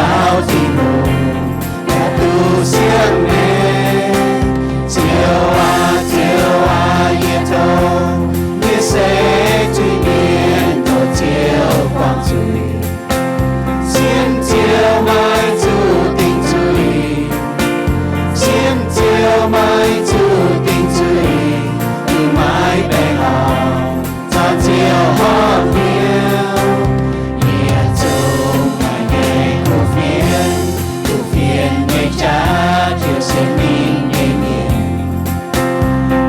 Taux Tin-Hungh yaac duqv siang-maengc. Ziouv aac, Ziouv aac, yie tov yie se zuiz-mienh, tov Ziouv buangh zuiz. Sienx Ziouv maiv zuqc dingc zuiz. Sienx Ziouv maiv zuqc dingc zuiz, yie maiv baengh orn. Caux Ziouv horpc hnyouv, yietc zungv maaih nyei kuv fienx. Kuv fienx nyei jaax ziouc sienx ninh nyei mienh.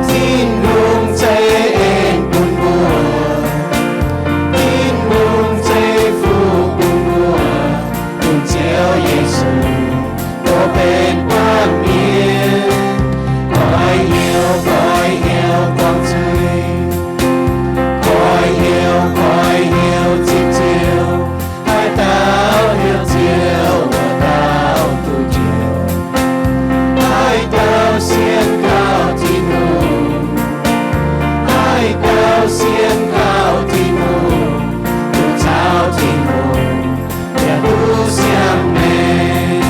Tin-Hungh zeiz en bun mbuo. Tin-Hungh zeiz fuqv bun mbuo. Bun Ziouv Yesu, mbuo benx baamh mienh. Goix hnyouv, goix hnyouv buangh zuiz. Goix hnyouv, goix hnyouv zipv Ziouv. Haaix dauh heuc Ziouv, wuov dauh duqv njoux. Haaix dauh sienx kaux Tin-Hungh, haaix dauh sienx kaux Tin-Hungh, duqv caux Tin-Hungh yaac duqv siang-maengc.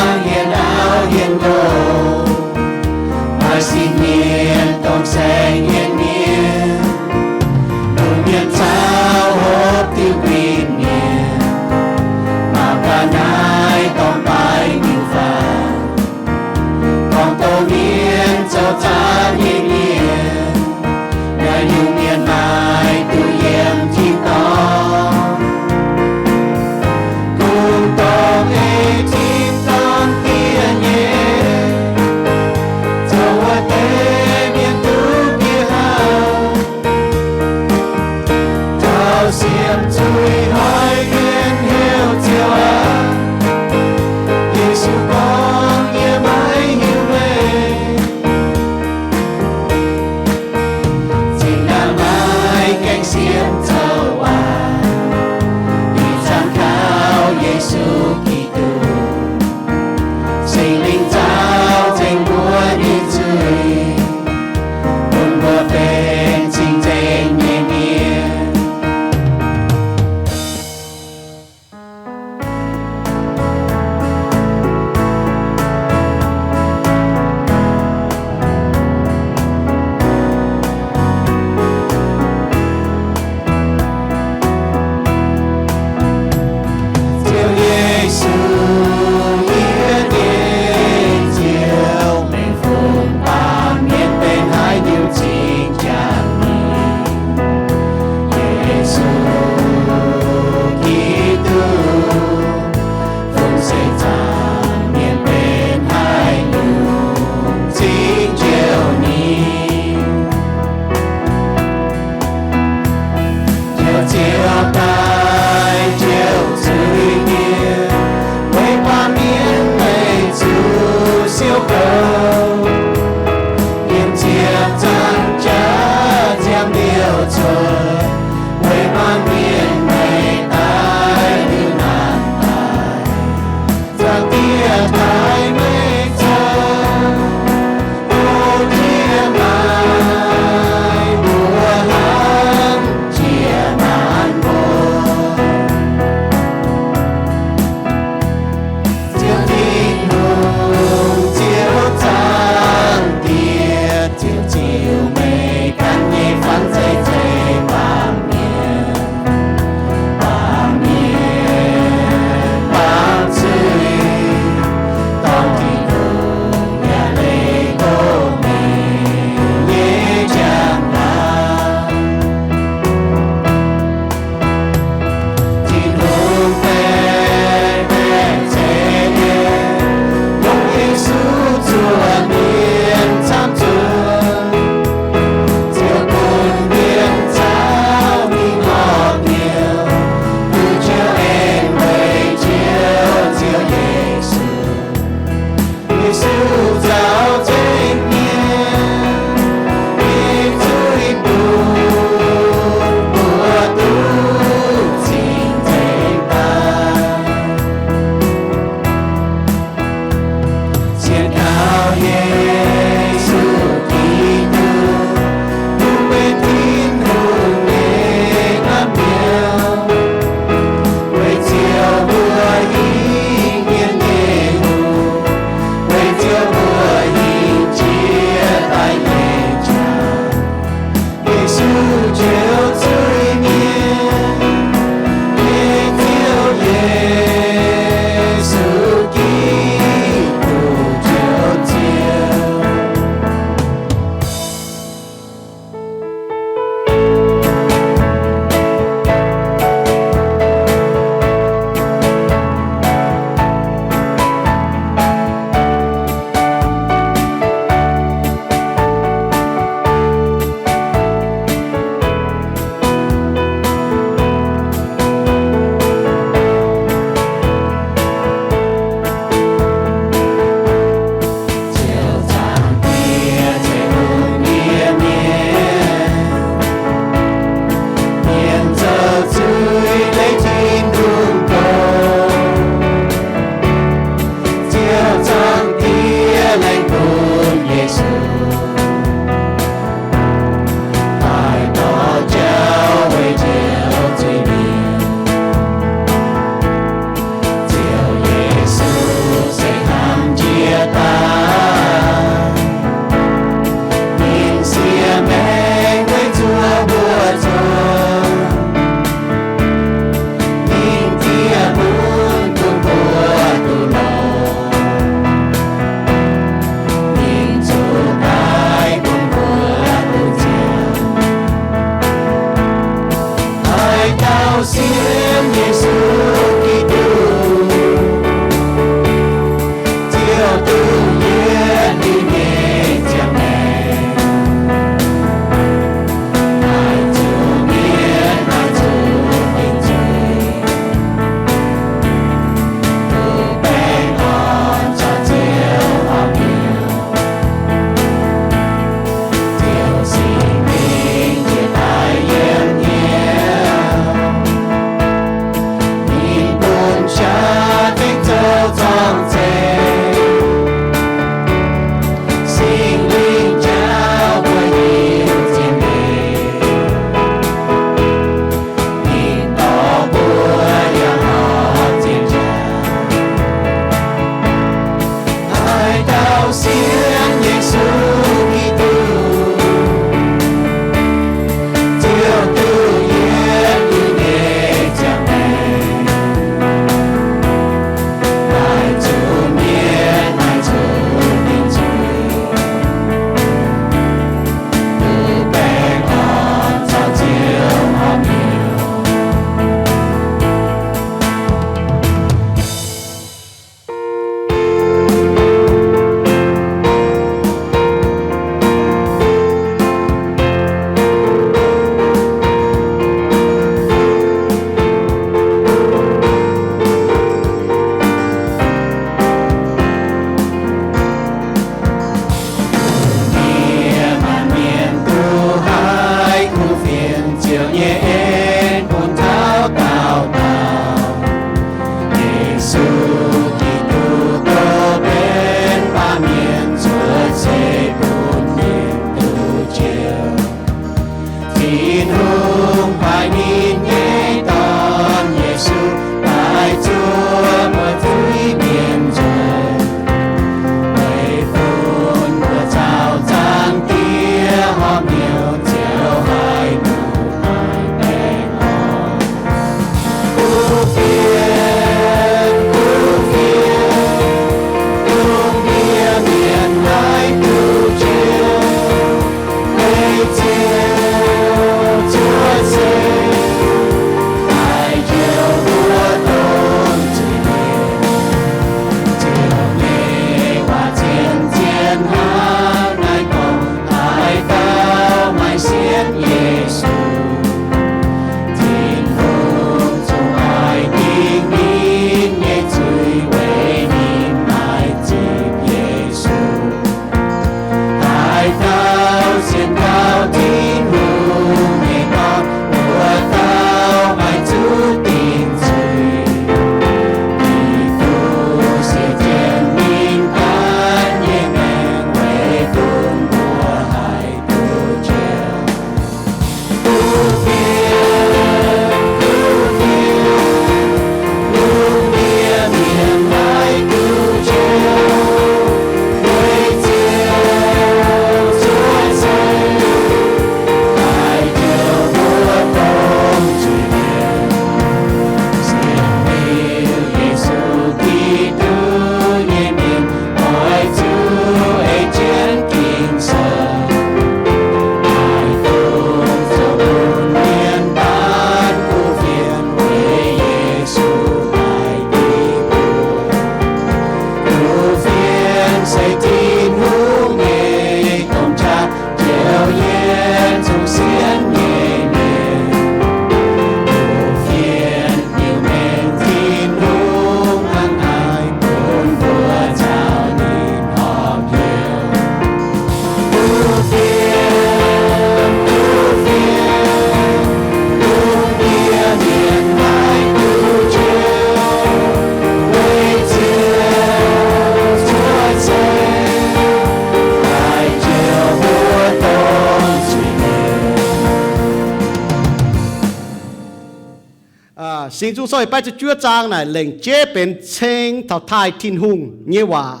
Singx Nzung Sou yietc baeqv ziepc juov zaang naaic lengc jeiv benx ceng taux taaih Tin-Hungh nyei waac.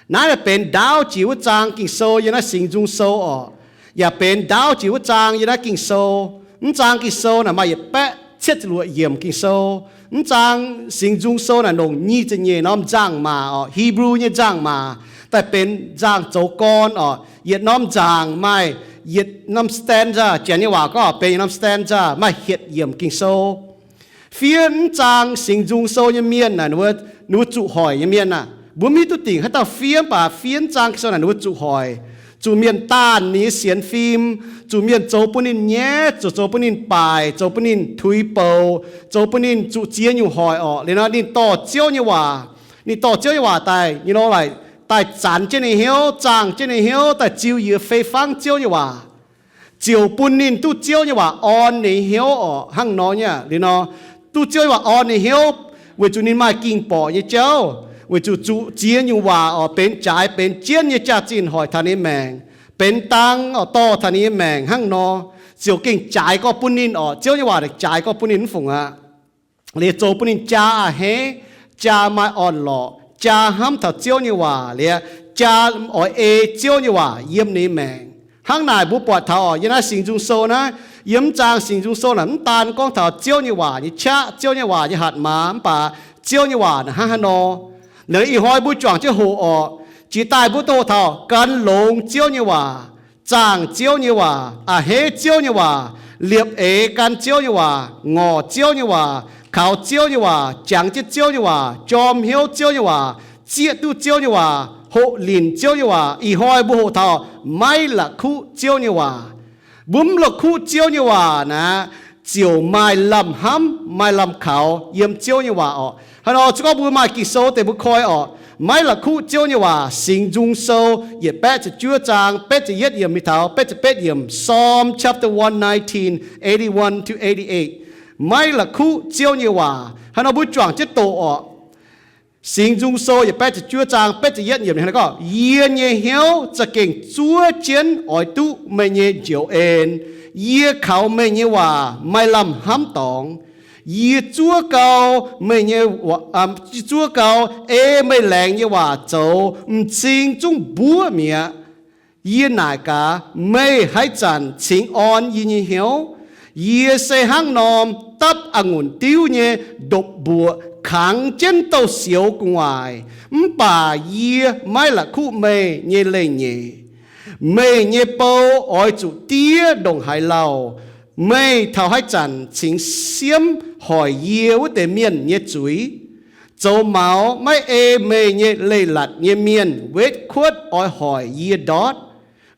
Naaiv naaic benx ndaauv jiex wuov zaang Ging-Sou yiem naaiv Singx Nzung Sou oc, yaac benx ndaauv jiex wuov zaang yiem naaiv Ging-Sou. Mv zaang Ging-Sou naaic maaih yietc baeqv cietv ziepc luoqc yiemc Ging-Sou. Mv zaang Singx Nzung Sou naaic longc nyic ziepc nyeic norm nzangc-maac oc, Hebrew nyei nzangc-maac, daaih benx nzangc zoux gorn oc. Yietc norm nzangc maaih yietc norm stanza, Janx nyei waac gorngv benx yietc norm stanza, maaih hietc yiemc Ging-Sou. Fiev mv zaang Singx Nzung Sou nyei mienh naaic, ninh mbuo zuqc hoic nyei mienh aah, mbuo mv hiuv duqv dingc haaix dauh fiev, mv baac fiev mv zaang Ging-Sou naaic ninh mbuo zuqc hoic, zuqc mienh daanh ninh nyei sienx fim, zuqc mienh zoux bun ninh nyaiv, zuqc zoux bun ninh baaic, zoux bun ninh tuix bouc, zoux bun ninh zuqc ziex nyungc hoic orqc. Liuz nor ninh dorh Ziouv nyei waac, ninh dorh Ziouv nyei waac daaih nyei nor, daaih zanx jienv ninh hnyouv, zaangh jienv ninh hnyouv, daaih ziux yiez fei fangv Ziouv nyei waac, ziouc bun ninh duqv Ziouv nyei waac orn ninh hnyouv orqc. Hnangv nor nyei aqv. Liuz nor, duqv Ziouv nyei waac orn ninh hnyouv weic zuqc ninh maaih ging-borqc nyei jauv, weic zuqc zuqc ziex nyungc waac orqc, benx jaaix benx jienv nyei jaax-zinh hoic taux ninh maengc, benx dang orqc dorh taux ninh nyei maengc hnangv nor, ziouc gengh jaaix gorx bun ninh orqc. Ziouv nyei waac jaaix gorx bun ninh mv fungc aqv. Liuz zoux bun ninh jaa a'hneiv, jaa maaih orn-lorqc, jaa hnamv taux Ziouv nyei waac, liuz jaa oix ei Ziouv nyei waac yiem ninh maengc. Hnangv naaic mbuo buatc taux orqc, yiem naaiv Singx Nzung Sou naaiv, yiem mv zaang Singx Nzung Sou naaic mv daan gorngv taux Ziouv nyei waac nyei qaqv, Ziouv nyei waac nyei hatc maaz, mv baac Ziouv nyei waac naaic hnangv haaix nor. Naaiv ih hnoi mbuo juangc jienv hoqc orqc, jiex daaih mbuo doqc taux gan longx Ziouv nyei waac, zaangh Ziouv nyei waac, a'hneiv Ziouv nyei waac, liepc eix gan Ziouv nyei waac, ngorc Ziouv nyei waac, kaux Ziouv nyei waac, jangx jienv Ziouv nyei waac, jorm hnyouv Ziouv nyei waac, zieqv duqv Ziouv nyei waac, hoqc linc Ziouv nyei waac. Ih hnoi mbuo hoqc taux maiv la'kuqv Ziouv nyei waac. Mbuo mv la'kuqv Ziouv nyei waac naaic, ziouc maaih lamh hnamv, maaih lamh kaux yiem Ziouv nyei waac orqc. Hnangv nor se gorngv mbuo maaih Ging-Sou deix mbuo koi orqc, maiv la'kuqv Ziouv nyei waac, Singx Nzung Sou yietc baeqv ziepc juov zaang betv ziepc yietv yiemc mingh taux betv ziepc betv yiemc, Psalm chapter one nineteen, eighty-one to eighty-eight. Maiv la'kuqv Ziouv nyei waac. Hnangv nor mbuo juangc jienv doqc orqc. Singx Nzung Sou yietc baeqv ziepc juov zaang betv ziepc yietv yiemc hnangv naaiv gorngv, Yie nyei hnyouv za'gengh zuov jienv oix duqv meih nyei njoux en. Yie kaux meih nyei waac maaih lamh hnamv dorngx. Yie zuov gau meih nyei, zuov gau ei meih laengz nyei waac zoux, m'zing zungv mbuov mi'aqv. Yie naaic gaax, meih haaix zanc cingx orn yie nyei hnyouv? Yie se hnangv norm dapv a'ngunc diuv nyei ndopv-mbuoqc kangx jienv douz-sioux gu'nguaaic, mv baac yie maiv la'kuqv meih nyei leiz-nyeic. Meih nyei bou oix zuqc diev ndongc haaix lauh? Meih taux haaix zanc cingx siemv hoic yie wuov deix mienh nyei zuiz? Zoux maux maiv ei meih nyei leiz-latc nyei mienh wetv kuotv oix hoic yie ndortv.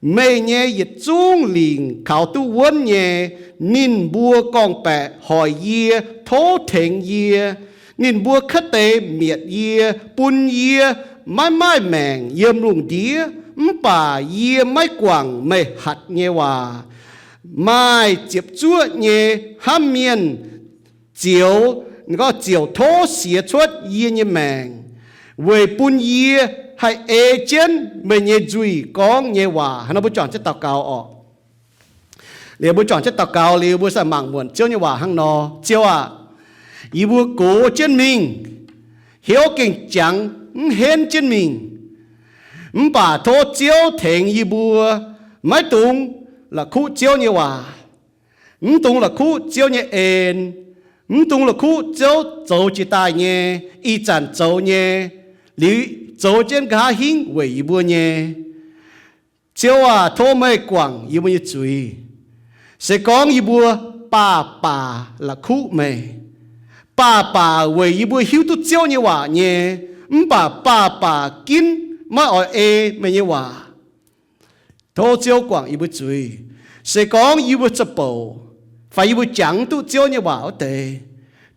Meih nyei yietc zungv lingc kaux duqv wuonv nyei. Ninh mbuo gorngv-baeqc hoic yie, tov tengx yie. Ninh mbuo cuotv deix mietc yie, bun yie maiv maaih maengc yiem lungh ndiev, mv baac yie maiv guangc meih hatc nyei waac. Maaih ziepc zuoqv nyei hnamv mienh zioux, gorngv ziouc tov siex cuotv yie nyei maengc, weic bun yie haih ei jienv meih nyei nzuih gorngv nyei waac. Hnangv nor mbuo juangc jienv daux gaux orqc. Liuz mbuo juangc jienv daux gaux liuz, mbuo sai mangc muonc Ziouv nyei waac hnangv nor. Ziouv aah, yie mbuo gox jienv mingh, hnyouv gengh jangx mv henv jienv mingh. Mv baac tov Ziouv tengx yie mbuo maiv dungx la'kuqv Ziouv nyei waac, mv dungx la'kuqv Ziouv nyei en, mv dungx la'kuqv Ziouv zoux jiex daaih nyei, ih zanc zoux nyei, liuz zoux jienv nqa'haav hingv weic yie mbuo nyei. Ziouv aah, tov meih guangc yie mbuo nyei zuiz. Se gorngv yie mbuo baac baac la'kuqv meih, baac baac weic yie mbuo hiuv duqv Ziouv nyei waac nyei, mv baac baac baac ginv maiv oix ei meih nyei waac, tov Ziouv guangc yie mbuo zuiz. Se gorngv yie mbuo za'bouc fai yie mbuo jangx duqv Ziouv nyei waac wuov deix,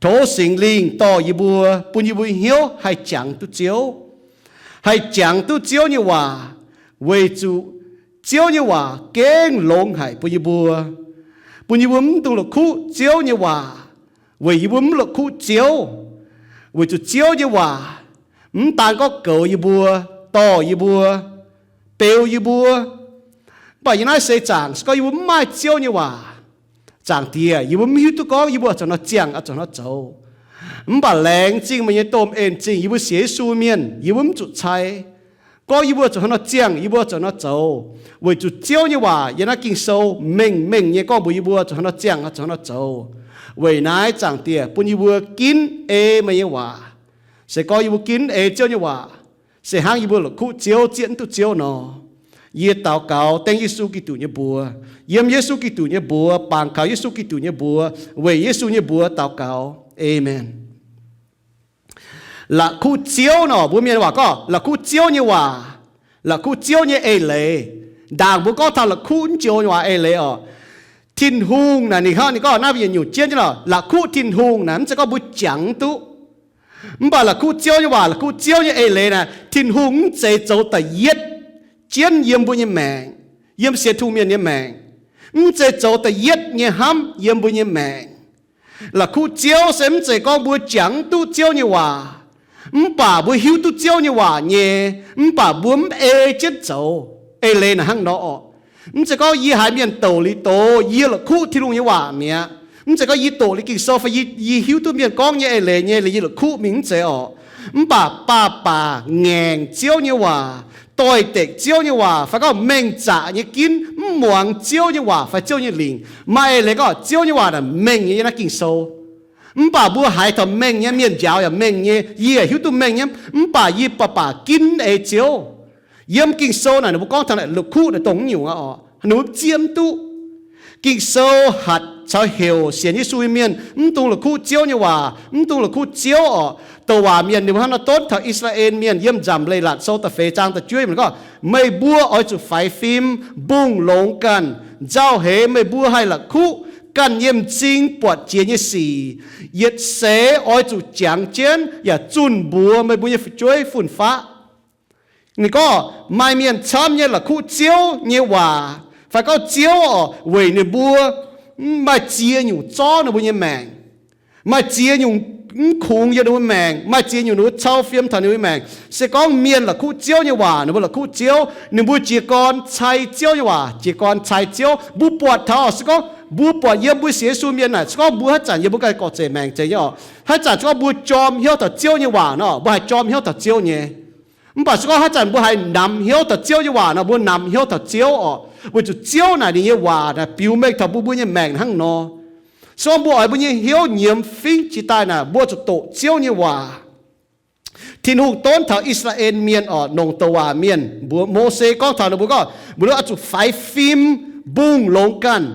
tov Singx Lingh dorh yie mbuo, bun yie mbuo hnyouv haih jangx duqv Ziouv, haih jangx duqv Ziouv nyei waac, weic zuqc Ziouv nyei waac gengh longx haic bun yie mbuo, bun yie mbuo mv dungx la'kuqv Ziouv nyei waac, weic yie mbuo mv la'kuqv Ziouv, weic zuqc Ziouv nyei waac mv daan gorngv goux yie mbuo, dorh yie mbuo, beu yie mbuo. Mv baac yie naaiv seix zaangc se gorngv yie mbuo mv maaih Ziouv nyei waac, Zaangc Diex, yie mbuo mv hiuv duqv gorngv yie mbuo zuqc hnangv nor ziangh, zuqc hnangv nor zoux. Mv baac laengz zingh meih nyei domh en zingh, yie mbuo sienx Yesu mienh, yie mbuo mv zuqc cai gorngv yie mbuo zuqc hnangv nor ziangh, yie mbuo zuqc hnangv nor zoux, weic zuqc Ziouv nyei waac yiem naaiv Ging-Sou mengh mengh nyei gorngv mbuox yie mbuo zuqc hnangv nor ziangh, zuqc hnangv nor zoux. Weic naaiv, Zaangc Diex, bun yie mbuo ginv ei meih nyei waac. Se gorngv yie mbuo ginv ei Ziouv nyei waac, se hnangv yie mbuo la'kuqv Ziouv, zieqv mv duqv Ziouv nor. Yie daux gaux dengv Yesu Giduc nyei mbuox, yiem Yesu Giduc nyei mbuox, bangc kaux Yesu Giduc nyei mbuox, weic Yesu nyei mbuox daux gaux. Aamen. La'kuqv Ziouv nor, mbuo mienh waac gorngv la'kuqv Ziouv nyei waac, la'kuqv Ziouv nyei eix leiz. Ndaangc mbuo gorngv taux la'kuqv mv joux nyei waac eix leiz oc. Tin-Hungh naaic, ninh hnangv ninh gorngv naaiv yietc nyungc jienv jienv lorqc, la'kuqv Tin-Hungh naaic mv zeiz gorngv mbuo jangx duqv. Mv baac la'kuqv Ziouv nyei waac, la'kuqv Ziouv nyei eix leiz naaic, Tin-Hungh mv zeiz zoux da'yietv jienv yiem mbuo nyei maengc, yiem sienx Tin-Hungh mienh nyei maengc. Mv zeiz zoux da'yietv nyei hnamv yiem mbuo nyei maengc. La'kuqv Ziouv se mv zeiz gorngv mbuo jangx duqv Ziouv nyei waac, mv baac mbuo hiuv duqv Ziouv nyei waac nyei, mv baac mbuo mv ei jienv zoux. Eix leiz naaic hnangv nor oc. Mv zeiz gorngv yie haiz mienh douc liuz doz, yie la'kuqv Tin-Hungh nyei waac mi'aqv. Mv zeiz gorngv yie doqc liuz Ging-Sou fai yie, yie hiuv duqv mienh gorngv nyei eix leiz nyei liuz yie la'kuqv mingh, mv zeiz oc. Mv baac baac baac ngaengc Ziouv nyei waac, doix-dekc Ziouv nyei waac, fai gorngv mengh zaqc nyei ginv mv muangx Ziouv nyei waac fai Ziouv nyei lingc, maaih eix leiz gorngv Ziouv nyei waac naaic mengh nyei yiem naaiv Ging-Sou. Mv baac mbuo haiz taux mengh nyei, mienh njaaux yaac mengh nyei, yie hiuv duqv mengh nyei, mv baac yie baac baac ginv ei Ziouv. Yiem Ging-Sou naaic ninh mbuo gorngv taux naaic la'kuqv naaic dongh mv nyungc aqv oc, ninh mbuo mv zieqv mv duqv. Ging-Sou hatc caux heuc sienx Yesu nyei mienh mv dungx la'kuqv Ziouv nyei waac, mv dungx la'kuqv Ziouv oc. Douc waac mienh ninh mbuo hnangv nor donv taux I^saa^laa^en Mienh yiem Nzamc Leiz-Latc Sou da'feix zaang da'juov yiemc gorngv, meih mbuo oix zuqc faix fim, mbungh longx ganh. Nzauh heix meih mbuo haih la'kuqv ganh nyei m'zing buatc jiex nyei sic. Yietc seix oix zuqc jangx jienv yaac zunh mbuox meih mbuo nyei fu'jueiv fun-faqv. Ninh gorngv maaih mienh camv nyei la'kuqv Ziouv nyei waac, fai gorngv Ziouv oc, weic ninh mbuo maaih ziex nyungc zorv ninh mbuo nyei maengc, maaih ziex nyungc mv kungx yiem ninh mbuo maengc, maaih ziex nyungc ninh mbuo cau fiem taux ninh mbuo maengc. Se gorngv mienh la'kuqv Ziouv nyei waac, ninh mbuo la'kuqv Ziouv, ninh mbuo jiez gorn cai Ziouv nyei waac, jiez gorn cai Ziouv. Mbuo buatc taux se gorngv mbuo buatc yiem mbuo sienx Yesu mienh naaic, se gorngv mbuo haaix zanc yiem mbuo ganh gorqv-zeic maengc zeiz nyei oc, haaix zanc se gorngv mbuo jorm hnyouv taux Ziouv nyei waac nor, mbuo haih jorm hnyouv taux Ziouv nyei. Mv baac se gorngv haaix zanc mbuo haih namx hnyouv taux Ziouv nyei waac nor, mbuo namx hnyouv taux Ziouv oc, weic zuqc Ziouv naaic ninh nyei waac naaic biux mengh taux mbuo, mbuo nyei maengc hnangv nor. Se gorngv mbuo oix mbuo nyei hnyouv nyiemz fingv jiex daaih naaic, mbuo zuqc doqc Ziouv nyei waac. Tin-Hungh donv taux I^saa^laa^en Mienh oc, longc douc waac mienh mbuox Mose gorngv taux ninh mbuo gorngv, mbuo oix zuqc faix fim, mbungh longx ganh.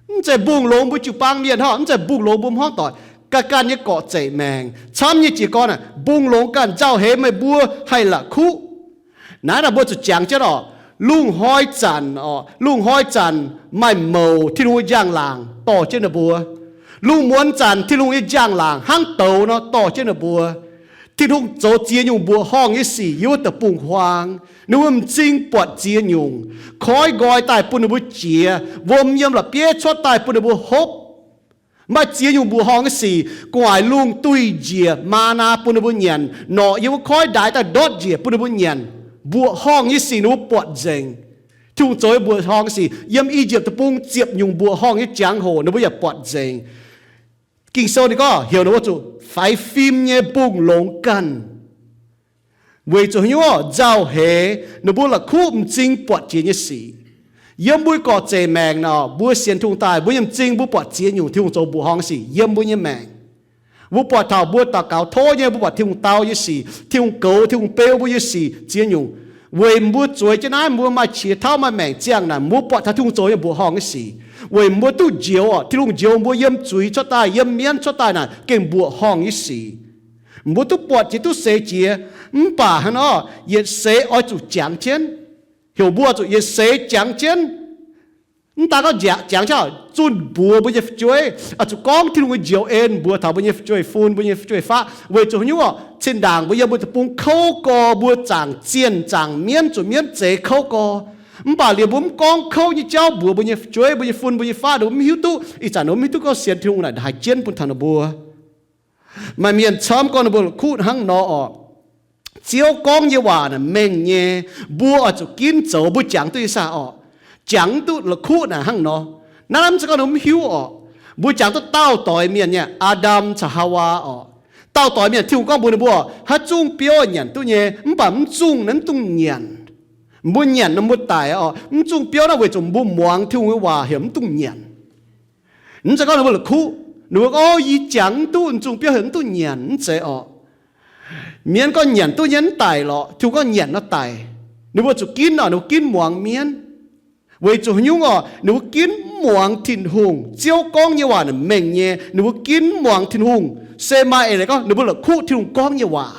Mv zeiz mbungh longx mbuo jiu-baang mienh hnangv, mv zeiz mbungh longx mbuo hmuangv doic, ganh ganh nyei gorqv-zeic maengc, camv nyei jiez gorn aqv, mbungh longx ganh, nzauh heix meih mbuo haih la'kuqv. Naaiv naaic mbuo zuqc jangx jienv oc. Lungh hnoi zanc oc, lungh hnoi zanc maaih mouc Tin-Hungh nyei njang-laangc dorh jienv ninh mbuo. Lungh muonz zanc Tin-Hungh nyei njang-laangc hnangv douz nor dorh jienv ninh mbuo. Tin-Hungh zoux ziex nyungc mbuoqc horngh nyei sic yiem wuov deic-bung-huaang. Ninh mbuo m'zing buatc ziex nyungc. Koiv nqoi daaih bun ninh mbuo jiex. Wuom yiem la'bieiv cuotv daaih bun ninh mbuo hopv. Maaih ziex nyungc mbuoqc horngh nyei sic. Gu'nguaaic lungh duih njiec maa naa bun ninh mbuo nyanc. Norqc yiem wuov koiv ndaix daaih ndortv njiec bun ninh mbuo nyanc. Mbuoqc horngh nyei sic ninh mbuo buatc nzengc. Tin-Hungh zoux nyei mbuoqc horngh nyei sic yiem I^yipv Deic-Bung ziepc nyungc mbuoqc horngh nyei jangx-hoc ninh mbuo yaac buatc nzengc. Ging-Sou ninh gorngv heuc ninh mbuo zuqc faix fim nyei mbungh longx ganh. Weic zuqc haaix nyungc? Nzauh heix ninh mbuo la'kuqv m'zing buatc jiex nyei sic. Yiem mbuo gorqv-zeic maengc nor, mbuo sienx Tin-Hungh daaih, mbuo nyei m'zing mbuo buatc ziex nyungc Tin-Hungh zoux mbuoqc horngh nyei sic yiem mbuo nyei maengc. Mbuo buatc taux mbuo daux gaux tov nyei, mbuo buatc Tin-Hungh dau nyei sic, Tin-Hungh goux, Tin-Hungh beu mbuo nyei sic ziex nyungc. Weic mbuo zueiz jienv naaiv, mbuo maaih qiex tauv maaih maengc ziangh naaic, mbuo buatc taux Tin-Hungh zoux nyei mbuoqc horngh nyei sic. Weic mbuo duqv njoux oc, Tin-Hungh njoux mbuo yiem zuiz cuotv daaih, yiem mienv cuotv daaih naaic gengh mbuoqc horngh nyei sic. Mbuo duqv buatc jiex duqv seix jiex, mv baac hnangv nor, yietc seix oix zuqc jangx jienv. Heuc mbuo zuqc yietc seix jangx jienv. Mv daaih gorngv jangx jienv, zunh mbuox mbuo nyei fu'jueiv, oix zuqc gorngv Tin-Hungh nyei njoux en mbuox taux mbuo nyei fu'jueiv-fun, mbuo nyei fu'jueiv-faqv. Weic zuqc haaix nyungc? Cin-ndaangc mbuo yiem mbuo deic-bung kouv gorx, mbuo zaangc zienh zaangc mienv zuqc mienv zeiz kouv gorx. Mv baac liemh mbuo mv gorngv kouv nyei jauv mbuox mbuo nyei fu'jueiv, mbuo nyei fun, mbuo nyei faqv, ninh mbuo mv hiuv duqv. Ih zanc ninh mbuo mv hiuv duqv gorngv sienx Tin-Hungh naaic haaix jienv bun taux ninh mbuo. Maaih mienh camv gorngv ninh mbuo la'kuqv hnangv nor oc. Ziouv gorngv nyei waac naaic mengh nyei, mbuo oix zuqc ginv zoux, mbuo jangx duqv nyei saah oc. Jangx duqv la'kuqv naaic hnangv nor. Naaiv mv zeiz gorngv ninh mbuo mv hiuv oc. Mbuo jangx duqv daauh doix mienh nyei, Aa^ndam caux Haawaa oc. Daauh doix mienh Tin-Hungh gorngv mbuox ninh mbuo, haaix zungv biouv nyanc duqv nyei, mv baac mv zungh naaiv mv dungx nyanc. Mbuo nyanc nor mbuo daic oc. Mv zungh biouv naaiv weic zuqc mbuo muangx Tin-Hungh nyei waac heuc mv dungx nyanc. Mv zeiz gorngv ninh mbuo la'kuqv, ninh mbuo gorngv, o, yie jangx mv duqv, mv zungh biouv heuc mv dungx nyanc, mv zeiz oc. Mienh gorngv nyanc duqv nyei mv daic lorqc, Tin-Hungh gorngv nyanc nor daic. Ninh mbuo zuqc ginv oc, ninh mbuo ginv muangx mienv. Weic zuqc haaix nyungc oc, ninh mbuo ginv mv muangx Tin-Hungh. Ziouv gorngv nyei waac naaic mengh nyei, ninh mbuo ginv mv muangx Tin-Hungh. Se maaih eix leiz gorngv ninh mbuo la'kuqv Tin-Hungh gorngv nyei waac.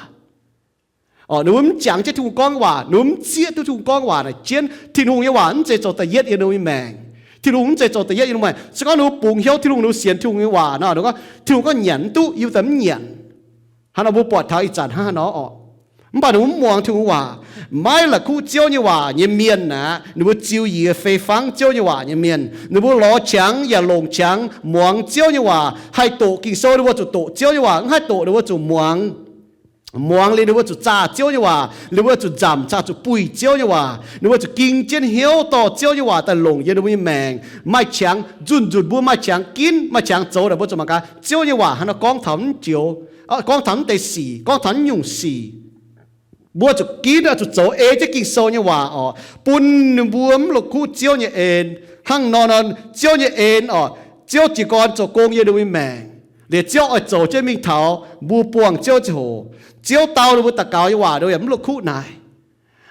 Oc, ninh mbuo mv jangx jienv Tin-Hungh gorngv waac, ninh mbuo mv zieqv duqv Tin-Hungh gorngv waac naaic jienv. Tin-Hungh nyei waac mv zeiz zoux da'yietv yiem ninh mbuo nyei maengc. Tin-Hungh mv zeiz zoux da'yietv yiem ninh mbuo maengc. Se gorngv ninh mbuo bungx hnyouv Tin-Hungh, ninh mbuo sienx Tin-Hungh nyei waac nor, ninh gorngv, Tin-Hungh gorngv nyanc mv duqv, yie daaih mv nyanc. Hnangv nor mbuo buatc taux ih zanc hnangv haaix nor oc. Mv baac ninh mbuo mv muangx Tin-Hungh waac. Maiv la'kuqv Ziouv nyei waac nyei mienh aeqv, ninh mbuo ziux yie fei fangv Ziouv nyei waac nyei mienh. Ninh mbuo lorz qangx yaac longc qangx muangx Ziouv nyei waac. Haih doqc Ging-Sou ninh mbuo zuqc doqc Ziouv nyei waac, mv haih doqc ninh mbuo zuqc muangx. Muangx liuz ninh mbuo zuqc zaah Ziouv nyei waac, ninh mbuo zuqc nzamc caux zuqc buih Ziouv nyei waac, ninh mbuo zuqc ging jienv hnyouv dorh Ziouv nyei waac daaih longc yiem ninh mbuo nyei maengc. Maaih qangx nzunc nzunc mbuo maaih qangx ginv, maaih qangx zoux naaic mbuo zuqc mangc gaax Ziouv nyei waac hnangv nor gorngv taux mv joux, gorngv taux mv deix sic, gorngv taux mv nyungc sic. Mbuo zuqc ginv oc, zuqc zoux ei jienv Ging-Sou nyei waac oc, bun ninh mbuo mv la'kuqv Ziouv nyei en. Hnangv nor nor, Ziouv nyei en oc, Ziouv jiez gorn zoux gong yiem ninh mbuo nyei maengc. Liuz Ziouv oix zoux jienv mingh taux mbuo buangh Ziouv ziangh hoc. Ziouv dau ninh mbuo daux gaux nyei waac ninh mbuo yaac mv la'kuqv naaic.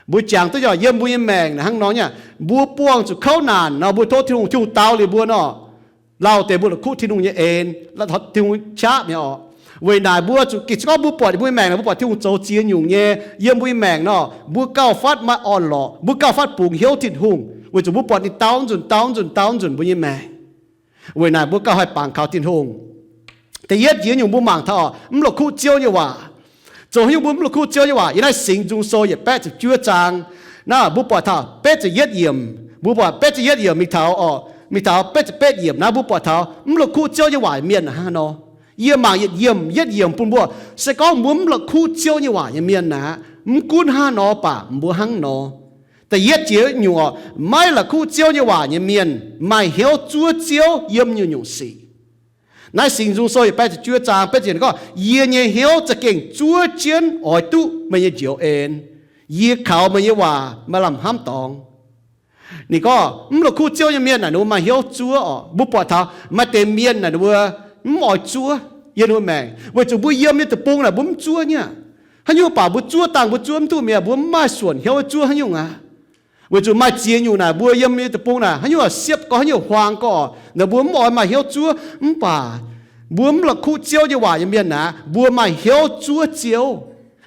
Mbuo jangx duqv nyei yiem mbuo nyei maengc naaic hnangv nor nyei, mbuo buangh zuqc kouv naanc nor, mbuo tov Tin-Hungh, Tin-Hungh dau liuz mbuo nor, lauh deix mbuo la'kuqv Tin-Hungh nyei en, Tin-Hungh qaqv mi'aqv oc. Weic naaic mbuo zuqc, gengh se gorngv mbuo buatc mbuo nyei maengc nor, mbuo buatc Tin-Hungh zoux ziex nyungc nyei yiem mbuo nyei maengc nor, mbuo gauh fatv maaih orn-lorqc, mbuo gauh fatv bungx hnyouv Tin-Hungh, weic zuqc mbuo buatc ninh dau nzunc dau nzunc dau nzunc mbuo nyei maengc. Weic naaic mbuo gauh haih bangc kaux Tin-Hungh. Da'yietv nziex nyungc mbuo mangc taux oc, mv la'kuqv Ziouv nyei waac. Zoux haaix nyungc mbuo mv la'kuqv Ziouv nyei waac? Yiem naaiv Singx Nzung Sou yietc baeqv ziepc juov zaang, naaiv mbuo buatc taux baeqv ziepc yietv yiemc, mbuo buatc baeqv ziepc yietv yiemc mingh taux oc, mingh taux baeqv ziepc betv yiemc naaiv mbuo buatc taux mv la'kuqv Ziouv nyei waac mienh hnangv haaix nor. Yie mangc yietc yiemc yietv yiemc bun mbuo, se gorngv mbuo mv la'kuqv Ziouv nyei waac nyei mienh aqv, mv gunv hnangv haaix nor baac mbuo hnangv nor. Da'yietv nziex nyungc oc, maiv la'kuqv Ziouv nyei waac nyei mienh maaih hnyouv zuov Ziouv yiem nyungc-nyungc sic. Naaiv Singx Nzung Sou yietc baeqv ziepc juov zaang baeqv ziepc gorngv, yie nyei hnyouv za'gengh zuov jienv oix duqv meih nyei njoux en. Yie kaux meih nyei waac maaih lamh hnamv dorngx. Ninh gorngv mv la'kuqv Ziouv nyei mienh naaic ninh mbuo maaih hnyouv zuov oc. Mbuo buatc taux maaih deix mienh naaic ninh mbuo mv oix zuov yiem ninh mbuo maengc, weic zuqc mbuo yiem nyei deic-bung naaic mbuo mv zuov nyei aqv. Haaix nyungc baac mbuo zuov dangh mbuo zuov mv duqv mi'aqv, mbuo mv maaih suonc hnyouv zuov haaix nyungc aqv. Weic zuqc maaih ziex nyungc naaic mbuo yiem nyei deic-bung naaic haaix nyungc siepv gorx haaix nyungc huaang gorx naaic mbuo mv oix maaih hnyouv zuov. Mv baac mbuo mv la'kuqv Ziouv nyei waac nyei mienh naaic mbuo maaih hnyouv zuov Ziouv.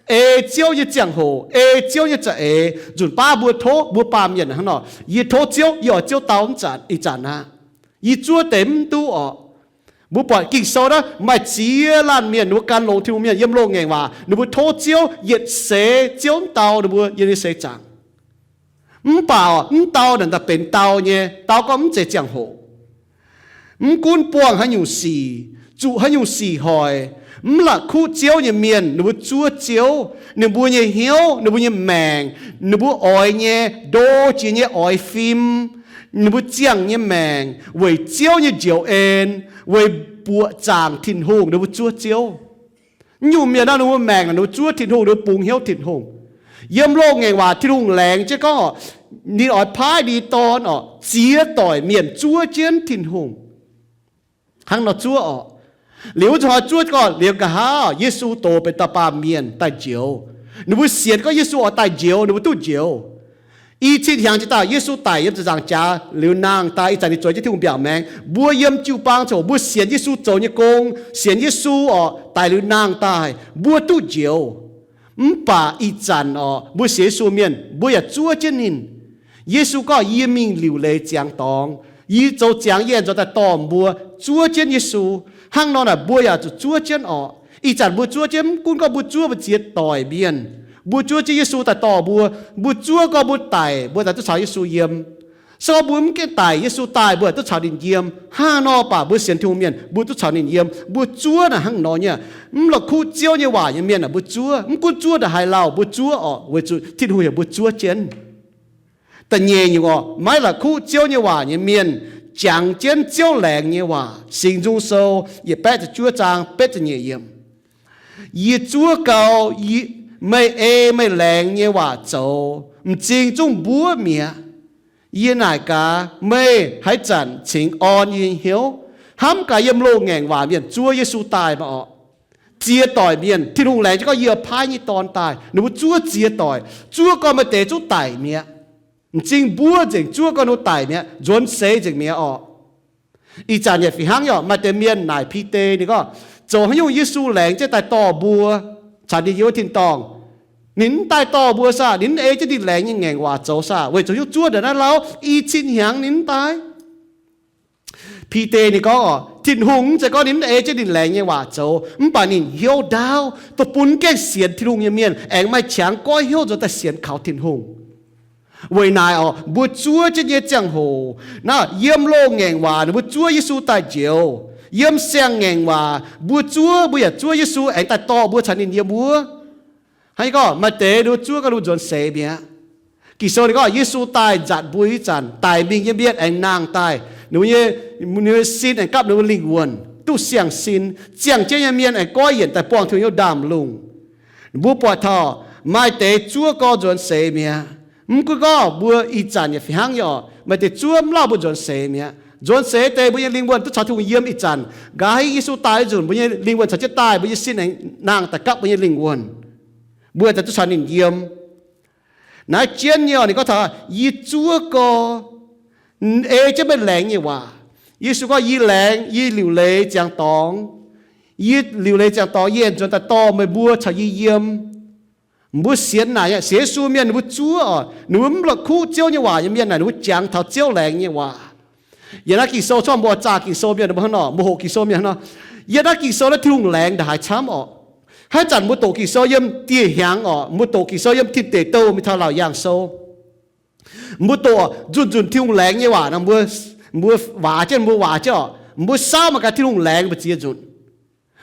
Ei Ziouv nyei ziangh hoc, ei Ziouv nyei za'eix, nzunc baav mbuo tov mbuo baamh mienh hnangv nor, yie tov Ziouv, yie oix Ziouv dau ih zanc aqv. Yie zuov deix mv duqv oc. Mbuo buatc Ging-Sou naaiv maaih ziex laanh mienh ninh mbuo gan longx Tin-Hungh mienh yiem loz-ngaengc waac ninh mbuo tov Ziouv yietc seix Ziouv mv dau ninh mbuo yiem nyei seix zaangc. Mv baac mv dau naaic daaih benx dau nyei, dau gorngv mv zeiz ziangh hoc. Mv gunv buangh haaix nyungc sic, zuqc haaix nyungc sic hoic, mv la'kuqv Ziouv nyei mienh ninh mbuo zuov Ziouv, ninh mbuo nyei hnyouv, ninh mbuo nyei maengc, ninh mbuo oix nyei, ndo jiex nyei oix fim, ninh mbuo ziangh nyei maengc weic Ziouv nyei njoux en, weic buoqc zaangc Tin-Hungh ninh mbuo zuov Ziouv. Mv nyungc mienh nor ninh mbuo maengc ninh mbuo zuov Tin-Hungh, ninh mbuo bungx hnyouv Tin-Hungh. Yiem loz-ngaengc waac Tin-Hungh laengz jienv gorngv oc, ninh oix paaiv ninh dorn oc ziex doic mienh zuov jienv Tin-Hungh. Hnangv nor zuov oc. Liuz wuov zanc hnoi zuov gorngv liuz nqa'haav Yesu doz benx dauh baamh mienh daaih njoux. Ninh mbuo sienx gorngv Yesu oix daaih njoux, ninh mbuo duqv njoux. I cin hnyangx jiex daaih Yesu daic yiem ziepc nzaangc jaax liuz nangh daaih, ih zanc ninh zueiz jienv Tin-Hungh mbiaauc maengx. Mbuo yiem jiu-baang ziangh hoc mbuo sienx Yesu zoux nyei gong, sienx Yesu oc daic liuz nangh daaih, mbuo duqv njoux. Mv baac ih zanc oc mbuo sienx Yesu mienh mbuo yaac zuov jienv ninh. Yesu gorngv, yie mingh liuc leiz ziangx dorngx, yie zoux ziangx yie aengx nzuonx daaih dorh mbuo. Zuov jienv Yesu. Hnangv nor naaic mbuo yaac zuqc zuov jienv oc. Ih zanc mbuo zuov jienv, mv gunv gorngv mbuo zuov mbuo ziex doic mienh, mbuo zuov jienv Yesu daaih dorh mbuo, mbuo zuov gorngv mbuo daic mbuo daaih duqv caux Yesu yiem. Se gorngv mbuo mv gaengh daic, Yesu daaih, mbuo yaac duqv caux ninh yiem. Hnangv nor baac mbuo sienx Tin-Hungh mienh mbuo duqv caux ninh yiem. Mbuo zuov naaic hnangv nor nyei. Mv la'kuqv Ziouv nyei waac nyei mienh naaic mbuo zuov. Mv gunv zuov ndongc haaix lauh mbuo zuov oc, weic zuqc Tin-Hungh heuc mbuo zuov jienv. Da'nyeic nyungc oc, maiv la'kuqv Ziouv nyei waac nyei mienh jangx jienv Ziouv laengz nyei waac. Singx Nzung Sou yietc baeqv ziepc juov zaang betv ziepc nyeic yiemc. Yie zuov gau, yie, meih ei meih laengz nyei waac zoux, m'zing zungv mbuov mi'aqv. Yie naaic gaax, meih haaix zanc cingx orn yie nyei hnyouv? Hnamv gaax yiem loz-ngaengc waac mienh zuov Yesu daaih maah orqc. Ziex doic mienh, Tin-Hungh laengz jienv gorngv yie paaiv nyei Dorn daaih, ninh mbuo zuov ziex doic, zuov gau maaih deix zungv daic mi'aqv. M'zing mbuov nzengc, zuov gau ninh mbuo daic mi'aqv, nzuonx seix nzengc mi'aqv orqc. Ih zanc yaac fih hnangv nyei orqc, maaih deix mienh naaic Bide, ninh gorngv, zoux haaix nyungc Yesu laengz jienv daaih dorh mbuo caux ninh yiem wuov tin-dorngh? Ninh mv daaih dorh mbuo saah? Ninh mv ei jienv ninh laengz nyei ngaengc waac zoux saah? Weic zuqc haaix nyungc zuov ndongc naaiv lauh? I cin hnyangx ninh mv daaih. Bide ninh gorngv orqc, Tin-Hungh mv zeiz gorngv ninh mv ei jienv ninh laengz nyei waac zoux, mv baac ninh hnyouv ndaauv dongh bun mv gaengh sienx Tin-Hungh nyei mienh aengx maaih qangx goiv hnyouv nzuonx daaih sienx kaux Tin-Hungh. Weic naaic orqc, mbuo zuov jienv nyei ziangh hoc, naaiv yiem loz-ngaengc waac ninh mbuo zuov Yesu daaih njoux. Yiem siang-ngaengc waac mbuo zuov, mbuo yaac zuov Yesu aengx daaih dorh mbuo caux ninh yiem wuov. Hnangv gorngv maaih deix ninh mbuo zuov gau ninh mbuo nzuonx seix mi'aqv. Ging-Sou ninh gorngv Yesu daaih nzatc mbuo ih zanc, daic mingh nyei mienh aengx nangh daaih, ninh mbuo nyei, ninh mbuo nyei sin aengx gapv ninh mbuo lingh wuonh duqv siang-sin. Ziangh jienv nyei mienh aengx goiv yienc daaih buangh Tin-Hungh nyei ndaamv-lungh. Mbuo buatc taux maaih deix zuov gau nzuonx seix mi'aqv. Mv gunv gorngv mbuo ih zanc yaac fih hnangv nyei orqc, maaih deix zuov mv lauh mbuo nzuonx seix mi'aqv. Nzuonx seix deix mbuo nyei lingh wuonh duqv caux Tin-Hungh yiem ih zanc. Nqa'haav Yesu daaih nzunc mbuo nyei lingh wuonh caux jienv daaih, mbuo nyei sin aengx nangh daaih gapv mbuo nyei lingh wuonh. Mbuo aengx daaih duqv caux ninh yiem. Naaiv jienv nyei orqc, ninh gorngv taux, yie zuov gau, ei jienv meih laengz nyei waac. Yesu gorngv, yie laengz, yie liuc leiz ziangx dorngx. Yie liuc leiz ziangx dorngx, yie aengx nzuonx daaih dorh meih mbuo caux yie yiem. Mbuo sienx naaic nyei, sienx Yesu mienh ninh mbuo zuov orqc, ninh mbuo mv la'kuqv Ziouv nyei waac nyei mienh naaic, ninh mbuo jangx taux Ziouv laengz nyei waac. Yiem naaiv Ging-Sou corc mbuo zaah Ging-Sou mienh mbuo hnangv nor, mbuo hoqc Ging-Sou mienh hnangv nor, yiem naaiv Ging-Sou naaiv Tin-Hungh laengz ndongc haaix camv orqc. Haaix zanc mbuo doqc Ging-Sou yiem dieh hnyangx orqc, mbuo doqc Ging-Sou yiem tin deic douh mingh taux laauc yaangh sou, mbuo doqc nzunc nzunc Tin-Hungh laengz nyei waac nor, mbuo, mbuo waac jienv, mbuo waac jienv orqc, mbuo saauv mangc gaax Tin-Hungh laengz mbu'ziex nzunc.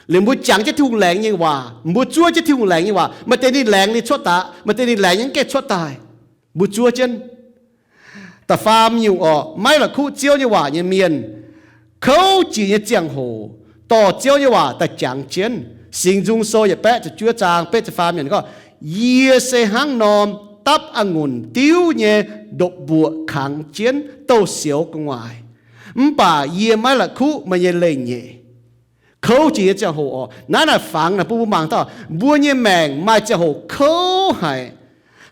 Liuz mbuo jangx jienv Tin-Hungh laengz nyei waac, mbuo zuov jienv Tin-Hungh laengz nyei waac. Maaih deix ninh laengz ninh cuotv daaih, maaih deix ninh laengz ninh mv gaengh cuotv daaih. Mbuo zuov jienv. Da'faam nyungc orqc, maiv la'kuqv Ziouv nyei waac nyei mienh, kouv jiex nyei ziangh hoc dorh Ziouv nyei waac daaih jangx jienv. Singx Nzung Sou yietc baeqv ziepc juov zaang betv ziepc faam yiemc gorngv, yie se hnangv norm dapv a'ngunc diuv nyei ndopv-mbuoqc kangx jienv douz-sioux gu'nguaaic, mv baac yie maiv la'kuqv meih nyei leiz-nyeic. Kouv jiex nyei ziangh hoc orqc, naaiv naaic fangx naaic bun mbuo mangc taux mbuo nyei maengc maaih ziangh hoc kouv haic,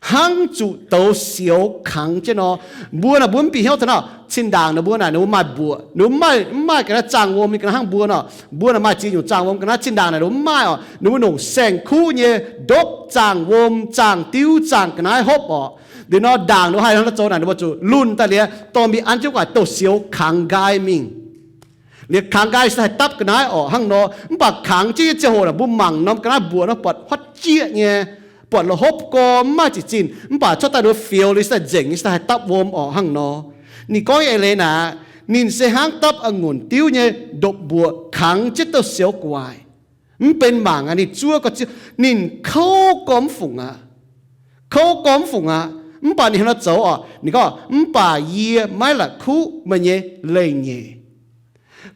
hnangv zuqc douz-sioux kangx jienv nor. Mbuo naaic mbuo mv bieqc hnyouv taux naaiv, zinh ndaangc naaic mbuo naaic ninh mbuo maaih mbuoqc, ninh mbuo mv maaih, mv maaih ga'naaiv zaangh wuom nyei ga'naaiv hnangv mbuo nor. Mbuo naaic maaih ziex nyungc zaangh wuom ga'naaiv, zinh ndaangc naaic ninh mbuo mv maaih orqc, ninh mbuo nongc saeng-kuv nyei ndopv zaangh wuom, zaangh diuv, zaangh ga'naaiv hopv orqc. Liuz nor ndaangc ninh mbuo haih hnangv naaiv zoux naaic, ninh mbuo zuqc lunh daaih liuz dorh mingh an jienv gu'nguaaic douz-sioux kangx nqaai mingh. Liuz kangx nqaai se haih dapv ga'naaiv orqc hnangv nor, mv baac kangx jienv nyei ziangh hoc naaic mbuo mangc norm ga'naaiv mbuoqc nor buatc huotv jieqv nyei, buatc la'hopv gorx mv maaih ziqc zinh, mv baac cuotv daaih ninh mbuo fioux liuz se haih nzengc, se haih dapv wuom orqc hnangv nor. Ninh gorngv nyei eix leiz naaic, ninh se hnangv dapv a'ngunc diuv nyei ndopv-mbuoqc kangx jienv douz-sioux gu'nguaaic. Mv benx mangc aqv, ninh zuov gau, ninh kouv gormx fungc aqv. Kouv gormx fungc aqv. Mv baac ninh hnangv naaiv zoux orqc, ninh gorngv, mv baac yie maiv la'kuqv meih nyei leiz-nyeic.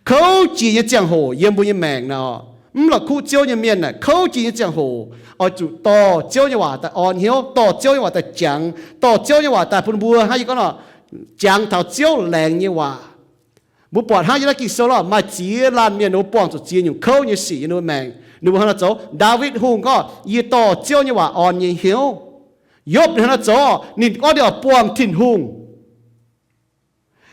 Kouv jiex nyei ziangh hoc yiem mbuo nyei maengc naaic orqc, mv la'kuqv Ziouv nyei mienh naaic, kouv jiex nyei ziangh hoc oix zuqc dorh Ziouv nyei waac daaih orn hnyouv, dorh Ziouv nyei waac daaih jangx, dorh Ziouv nyei waac daaih bun mbuo hnangv yie gorngv nor, jangx taux Ziouv laengz nyei waac. Mbuo buatc hnangv yiem naaiv Ging-Sou lorqc, maaih ziex laanh mienh ninh mbuo buangh zuqc ziex nyungc kouv nyei sic yiem ninh mbuo maengc. Ninh mbuo hnangv naaiv zoux. Ndaawitv Hungh gorngv, yie dorh Ziouv nyei waac orn nyei hnyouv. Yopv ninh hnangv naaiv zoux, ninh gorngv ninh oix buangh Tin-Hungh.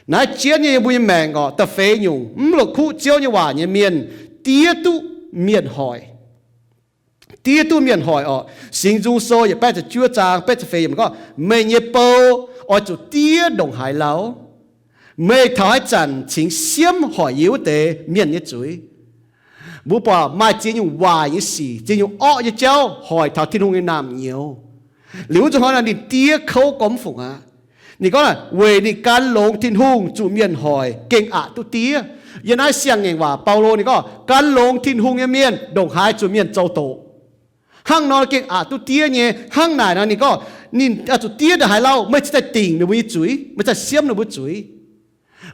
Naaiv jienv nyei yiem mbuo nyei maengc orqc, da'feix nyungc, mv la'kuqv Ziouv nyei waac nyei mienh diev duqv mienh hoic. Diev duqv mienh hoic orqc. Singx Nzung Sou yietc baeqv ziepc juov zaang betv ziepc feix yiemc gorngv, meih nyei bou oix zuqc diev ndongc haaix lauh? Meih taux haaix zanc cingx siemv hoic yie wuov deix mienh nyei zuiz? Mbuo buatc maaih ziex nyungc waaic nyei sic, ziex nyungc orqv nyei jauv hoic taux Tin-Hungh nyei naamh nyouz. Liuz wuov zuqc hnoi naaic ninh diev kouv gormx fungc aqv. Ninh gorngv naaic, weic ninh gan longx Tin-Hungh zuqc mienh hoic gengh aqc duqv diev. Yiem naaiv siang-ngaengc waac Baulo ninh gorngv, gan longx Tin-Hungh nyei mienh ndongc haaix zuqc mienh zoux doqc. Hnangv nor gengh aqc duqv diev nyei. Hnangv naaic nor ninh gorngv, ninh oix zuqc diev ndongc haaix lauh, meih cingx daaih dingc ninh mbuo nyei zuiz, meih cingx daaih siemv ninh mbuo zuiz.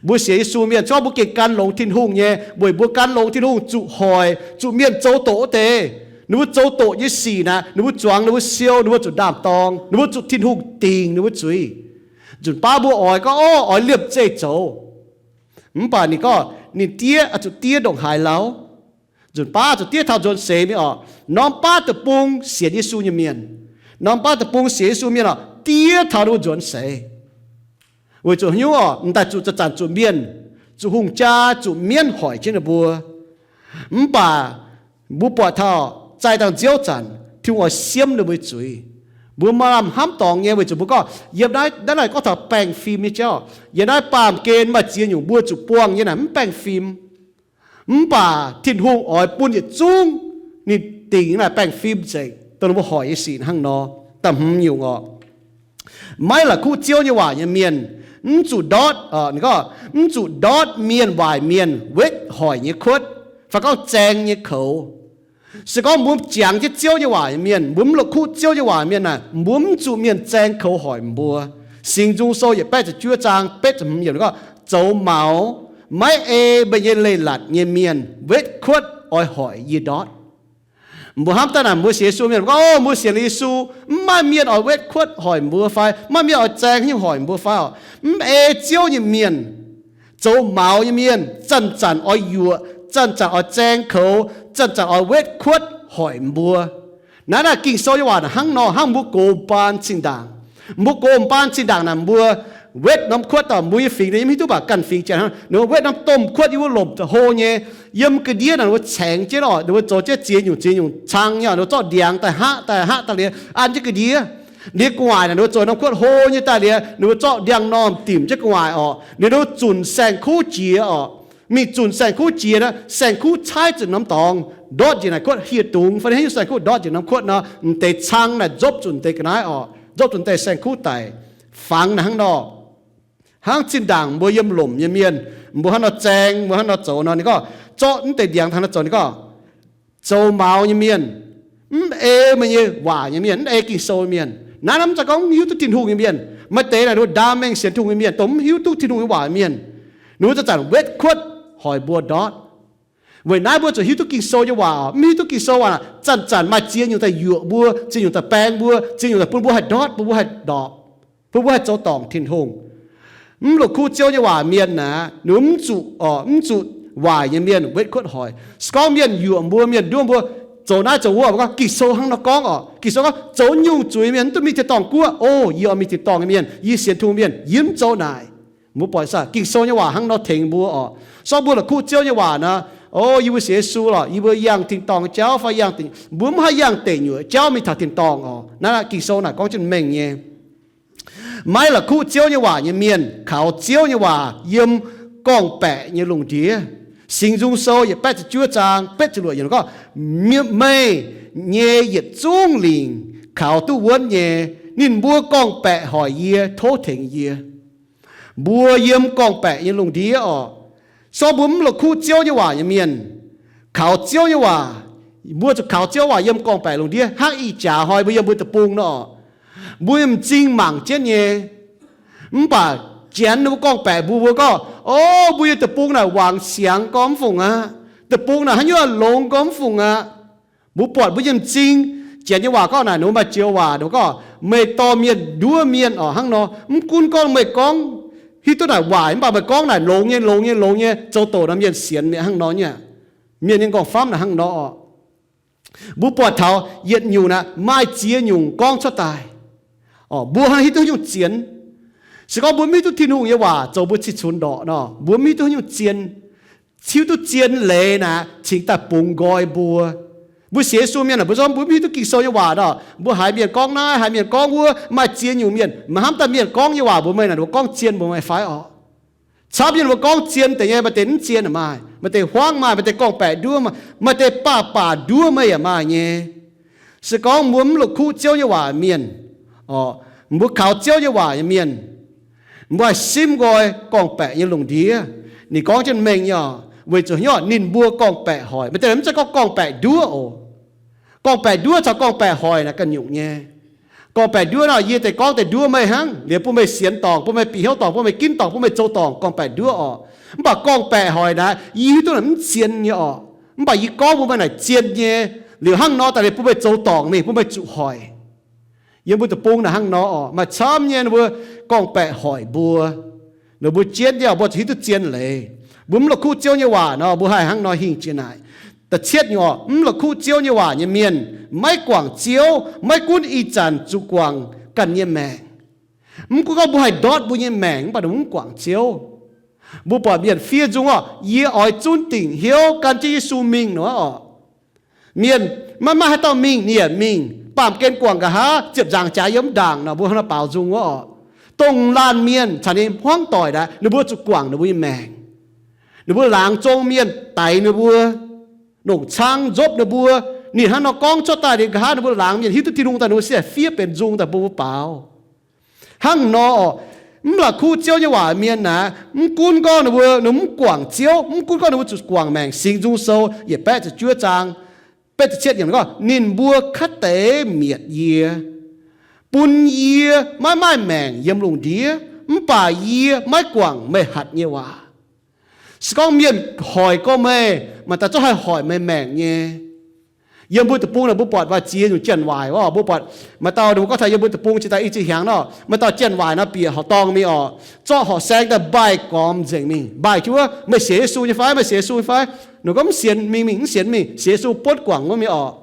Mbuo sienx Yesu mienh, se gorngv mbuo gengh gan longx Tin-Hungh nyei, weic mbuo gan longx Tin-Hungh zuqc hoic, zuqc mienh zoux doqc wuov deix. Ninh mbuo zoux doqc nyei sic naaic, ninh mbuo zuangx ninh mbuo siou, ninh mbuo zuqc ndaam-dorng, ninh mbuo zuqc Tin-Hungh dingc ninh mbuo zuiz. Nzunc baav mbuo oix gorngv, Orv, oix liemh zeih zoux. Mv baac ninh gorngv ninh diev, zuqc diev ndongc haaix lauh. Nzunc baav zuqc diev taux nzuonx seix mingh orqc. Norm baav deic-bung sienx Yesu nyei mienh, norm baav deic-bung sienx Yesu mienh orqc, diev taux ninh mbuo nzuonx seix. Weic zuqc haaix nyungc orqc? M'daaih zuqc zanc-zanc zuqc mienh, zuqc hungh jaa, zuqc mienv hoic jienv ninh mbuo. Mv baac mbuo buatc taux zaih dangh nziouv zanc, Tin-Hungh oix siemv ninh mbuo zuiz. Mbuo maaih lamh hnamv dorngx nyei, weic zuqc mbuo gorngv yiem naaiv, naaiv naaic gorngv taux baengh fim nyei jauv. Yiem naaiv baamh gen maaih ziex nyungc mbuo zuqc buangh nyei naaic mv baengh fim. Mv baac Tin-Hungh oix bun yietc zungv ninh dingc naaic baengh fim nzengc, dongh ninh mbuo hoic nyei sic hnangv nor. Da'hmz nyungc orqc, maiv la'kuqv Ziouv nyei waac nyei mienh, mv zuqc ndortv, ninh gorngv, mv zuqc ndortv mienh waaic mienh wetv hoic nyei kuotv, fai gorngv zaeng nyei koux. Se gorngv mbuo jangx jienv Ziouv nyei waac nyei mienh, mbuo mv la'kuqv Ziouv nyei waac mienh naaic, mbuo mv zuqc mienh zaeng koux hoic mbuo. Singx Nzung Sou yietc baeqv ziepc juov zaang betv ziepc hmz yiemc gorngv, zoux maux, maiv ei meih nyei leiz-latc nyei mienh wetv kuotv oix hoic yie ndortv. Mbuo hnamv daaih naaic, mbuo sienx Yesu mienh gorngv, O, mbuo sienx Yesu, mv maaih mienh oix wetv kuotv hoic mbuo fai mv maaih mienh oix zaeng haaix nyungc hoic mbuo fai orqc? Mv ei Ziouv nyei mienh, zoux maux nyei mienh, zanc-zanc oix yuoqc, zanc-zanc oix zaeng koux, zanc-zanc oix wetv kuotv hoic mbuo. Naaiv naaic Ging-Sou nyei waac naaic hnangv nor, hnangv mbuo gox m'baan zinh ndaangc. Mbuo gox m'baan zinh ndaangc naaic mbuo wetv norm kuotv orqc, mbuo nyei fingx ninh mv hiuv duqv, mv baac ganh fingx janx hnangv, ninh mbuo wetv norm domh kuotv yiem wuov lomc zoux hlo nyei. Yiem ga'ndiev naaic ninh mbuo caengx jienv orqc, ninh mbuo zoux jienv ziex nyungc ziex nyungc cang nyei orqc, ninh mbuo zorqv ndiangx daaih haqv daaih haqv daaih liuz an jienv ga'ndiev. Liuz gu'nguaaic naaic ninh mbuo zoux norm kuotv hlo nyei daaih liuz, ninh mbuo zorqv ndiangx-normh dimc jienv gu'nguaaic orqc. Liuz ninh mbuo zunc saeng-kuv jiex orqc. Mingh zunc saeng-kuv jiex nor, saeng-kuv caaiv zuqc norm dorngx, ndortv njiec naaic kuotv hieh dungz fai haaix nyungc, saeng-kuv ndortv njiec norm kuotv nor, m'deix cang naaic nzopv zuqc m'deix ga'naaiv orqc, nzopv zuqc m'deix saeng-kuv daic, fangx naaic hnangv nor. Hnangv zinh ndaangc mbuo yiem lomc nyei mienh, mbuo hnangv nor zaeng, mbuo hnangv nor zoux nor, ninh gorngv, zorqv m'deix ndiangx hnangv nor zoux, ninh gorngv, zoux maux nyei mienh, mv ei meih nyei waac nyei mienh, mv ei Ging-Sou nyei mienh. Naaiv naaiv mv zeiz gorngv mv hiuv duqv Tin-Hungh nyei mienh. Maaih deix naaic ninh mbuo ndaam mengh sienx Tin-Hungh nyei mienh, dongh mv hiuv duqv Tin-Hungh nyei waac nyei mienh. Ninh mbuo zanc-zanc wetv kuotv hoic mbuo ndortv. Weic naaiv mbuo zuqc hiuv duqv Ging-Sou nyei waac. Mv hiuv duqv Ging-Sou waac, zanc-zanc maaih ziex nyungc daaih yuoqc mbuo, ziex nyungc daaih baeng mbuo, ziex nyungc daaih bun mbuo haih ndortv, bun mbuo haih ndorpc, bun mbuo haih zoux dorngc Tin-Hungh. Mv la'kuqv Ziouv nyei waac mienh naaic, ninh mbuo mv zuqc, orqc, mv zuqc waaic nyei mienh wetv kuotv hoic. Se gorngv mienh yuoqc mbuo, mienh nduov mbuo, zoux naaiv zoux wuov, mbuo gorngv, Ging-Sou hnangv nor gorngv orqc. Ging-Sou gorngv, zoux nyungc zuiz mienh mv duqv mingh tin-dorngh guoqv. O, yie oix mingh tin-dorngh nyei mienh, yie sienx Tin-Hungh mienh, yie mv zoux naaic. Mbuo buatc saah, Ging-Sou nyei waac hnangv nor tengx mbuo orqc. Se gorngv mbuo la'kuqv Ziouv nyei waac naaic, o, yie mbuo sienx Yesu lorqc, yie mbuo yangh tin-dorngh jauv fai yangh dingc, mbuo mv haih yangh deic nyuoqc jauv mingh taux tin-dorngh orqc. Naaiv Ging-Sou naaic gorngv jienv mengh nyei. Maiv la'kuqv Ziouv nyei waac nyei mienh kaux Ziouv nyei waac yiem gorngv-baeqc nyei lungh ndiev. Singx Nzung Sou yietc baeqv ziepc juov zaang betv ziepc luoqc yiemc gorngv, Meih nyei yietc zungv lingc kaux duqv wuonv nyei. Ninh mbuo gorngv-baeqc hoic yie, tov tengx yie. Mbuo yiem gorngv-baeqc nyei lungh ndiev orqc. Se gorngv mbuo mv la'kuqv Ziouv nyei waac nyei mienh, kaux Ziouv nyei waac, mbuo zuqc kaux Ziouv waac yiem gorngv-baeqc lungh ndiev hnangv ih jaax hnoi mbuo yiem mbuo deic-bung nor orqc. Mbuo m'zing mangc jienv nyei. Mv baac janx ninh mbuo gorngv-baeqc mbuo, mbuo gorngv, O, mbuo yiem deic-bung naaic wangx siangx gorngv mv fungc aqv. Deic-bung naaic haaix nyungc longx gorngv mv fungc aqv. Mbuo buatc mbuo nyei m'zing, janx nyei waac gorngv naaic, ninh mbuo maaih joux waac, ninh mbuo gorngv, Meih dorh mienh nduov mienh orqc, hnangv nor. Mv gunv gorngv meih gorngv hiuv duqv naaic waaic, mv baac meih gorngv naaic longx nyei, longx nyei, longx nyei, zoux doqc nor mienh sienx mi'aqv, hnangv nor nyei. Mienh nyei m'nqorngv-famv naaic hnangv nor orqc. Mbuo buatc taux yietc nyungc naaic maaih ziex nyungc gorngv cuotv daaih. Orqc, mbuo hnangv hiuv duqv haaix nyungc zien. Se gorngv mbuo mv hiuv duqv Tin-Hungh nyei waac zoux mbuo cih cunx ndorqc nor, mbuo mv hiuv duqv haaix nyungc zien. Hiuv duqv zien leiz naaic cingx daaih bungx nqoi mbuo. Mbuo sienx Yesu mienh aah, mbuo zorqv mbuo mv hiuv duqv Ging-Sou nyei waac nor, mbuo haiz mienh gorngv naaiv, haiz mienh gorngv wuov, maaih ziex nyungc mienh, maiv hnamv daaih mienh gorngv nyei waac mbuox meih naaic, ninh mbuo gorngv zien mbuox meih fai orqc? Camv mienh mbuo gorngv zien deix nyei, maaih deix mv zien yaac maaih, maaih deix huaangv maaih, maaih deix gorngv-baeqc nduov maaih, maaih deix baav baac nduov meih yaac maaih nyei. Se gorngv mbuo mv la'kuqv Ziouv nyei waac mienh, orqc, mbuo kaux Ziouv nyei waac nyei mienh, mbuo haih simv nqoi gorngv-baeqc nyei lungh ndiev. Ninh gorngv jienv mengh nyei orqc, weic zuqc haaix nyungc? Ninh mbuo gorngv-baeqc hoic. Maaih deix mv zeiz gorngv gorngv-baeqc nduov oc. Gorngv-baeqc nduov caux gorngv-baeqc hoic naaic ganh nyungc nyei. Gorngv-baeqc nduov nor, yie deix gorngv deix nduov meih hnangv, liuz bun meih sienx dorngc, bun meih bieqc hnyouv dorngc, bun meih ginv dorngc, bun meih zoux dorngc, gorngv-baeqc nduov orqc. Mv baac gorngv-baeqc hoic naaic, yie hiuv duqv naaic mv zien nyei orqc. Mv baac yie gorngv mbuox meih naaic zien nyei. Liuz hnangv nor daaih liuz bun meih zoux dorngc mingh, bun meih zuqc hoic. Yiem mbuo deic-bung naaic hnangv nor orqc, maaih camv nyei ninh mbuo gorngv-baeqc hoic mbuo. Ninh mbuo jienv nyei orqc, mbuo zuqc hiuv duqv zien leiz. Mbuo mv la'kuqv Ziouv nyei waac nor, mbuo haih hnangv nor hingh jiex naaic. Da'cietv nyungc orqc, mv la'kuqv Ziouv nyei waac nyei mienh maiv guangc Ziouv, maiv gunv ih zanc zuqc guangc ganh nyei maengc. Mv gunv gorngv mbuo haih ndortv mbuo nyei maengc, mv baac ninh mbuo mv guangc Ziouv. Mbuo buatc mienh fiev nzung orqc, yie oix zunv dingc hnyouv gan jienv Yesu mingh nor orqc. Mienh maiv maaih haaix dauh mingh, ninh yaac mingh. Baamh gen guangc nqa'haav, ziepc nzaangc jaax yiem ndaangc nor, mbuo hnangv nor baaux nzung wuov orqc. Dongh laanh mienh caux ninh hmuangv doic naaic, ninh mbuo zuqc guangc ninh mbuo nyei maengc. Ninh mbuo laangz zong mienh daix ninh mbuo, nongc cang nzopv ninh mbuo. Ninh hnangv nor gorngv cuotv daaih, ninh nqa'haav ninh mbuo laangz mienh hiuv duqv Tin-Hungh daaih, ninh mbuo se fiev benx nzung daaih bun mbuo baaux. Hnangv nor orqc, mv la'kuqv Ziouv nyei waac mienh naaic, mv gunv gorngv ninh mbuo, ninh mbuo mv guangc Ziouv, mv gunv gorngv ninh mbuo zuqc guangc maengc, Singx Nzung Sou yietc baeqv ziepc juov zaang betv ziepc cietv yiemc gorngv, ninh mbuo kaav deix mietc yie, bun yie maiv maaih maengc yiem lungh ndiev, mv baac yie maiv guangc meih hatc nyei waac. Se gorngv mienh hoic gorx meih, maaih daaih zungv haih hoic meih maengc nyei. Yiem mbuo deic-bung naaic mbuo buatc maaih ziex nyungc janx-waaic orqc. Mbuo buatc maaih dauh ninh mbuo gorngv taux yiem mbuo deic-bung cingx daaih i ziex hnyangx nor, maaih dauh janx-waaic nor bieqc horqc dorngh mingh orqc, zorqv horqc saeng daaih mbaih gormx nzengc mingh, mbaih jienv wuov, meih sienx Yesu nyei fai? Meih sienx Yesu nyei fai? Ninh gorngv mv sienx, mingh mingh, mv sienx mingh, sienx Yesu buonv guangc wuov mingh orqc.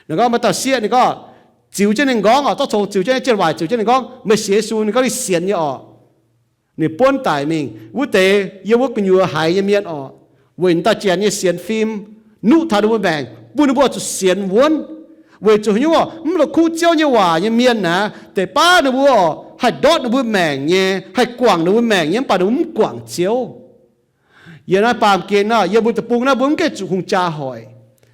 Ninh gorngv maaih dauh sieqv ninh gorngv ziux jienv ninh nqorngv orqc, zorqv congx ziux jienv, janx-waaic ziux jienv ninh gorngv meih sienx Yesu, ninh gorngv ninh sienx nyei orqc. Ninh buonv daic mingh. Wuov deix yiem wuov gu'nyuoz haiz nyei mienh orqc, weic dauh janx nyei sienx fim nuqv taux ninh mbuo maengc, bun ninh mbuo zuqc sienx wuonv. Weic zuqc haaix nyungc orqc? Mv la'kuqv Ziouv nyei waac nyei mienh naaic, deix baav ninh mbuo orqc, haih ndortv ninh mbuo maengc nyei, haih guangc ninh mbuo maengc nyei, mv baac ninh mbuo mv guangc Ziouv. Yiem naaiv baamh gen nor, yiem mbuo deic-bung naaiv, mbuo mv gaengh zuqc hungh jaa hoic,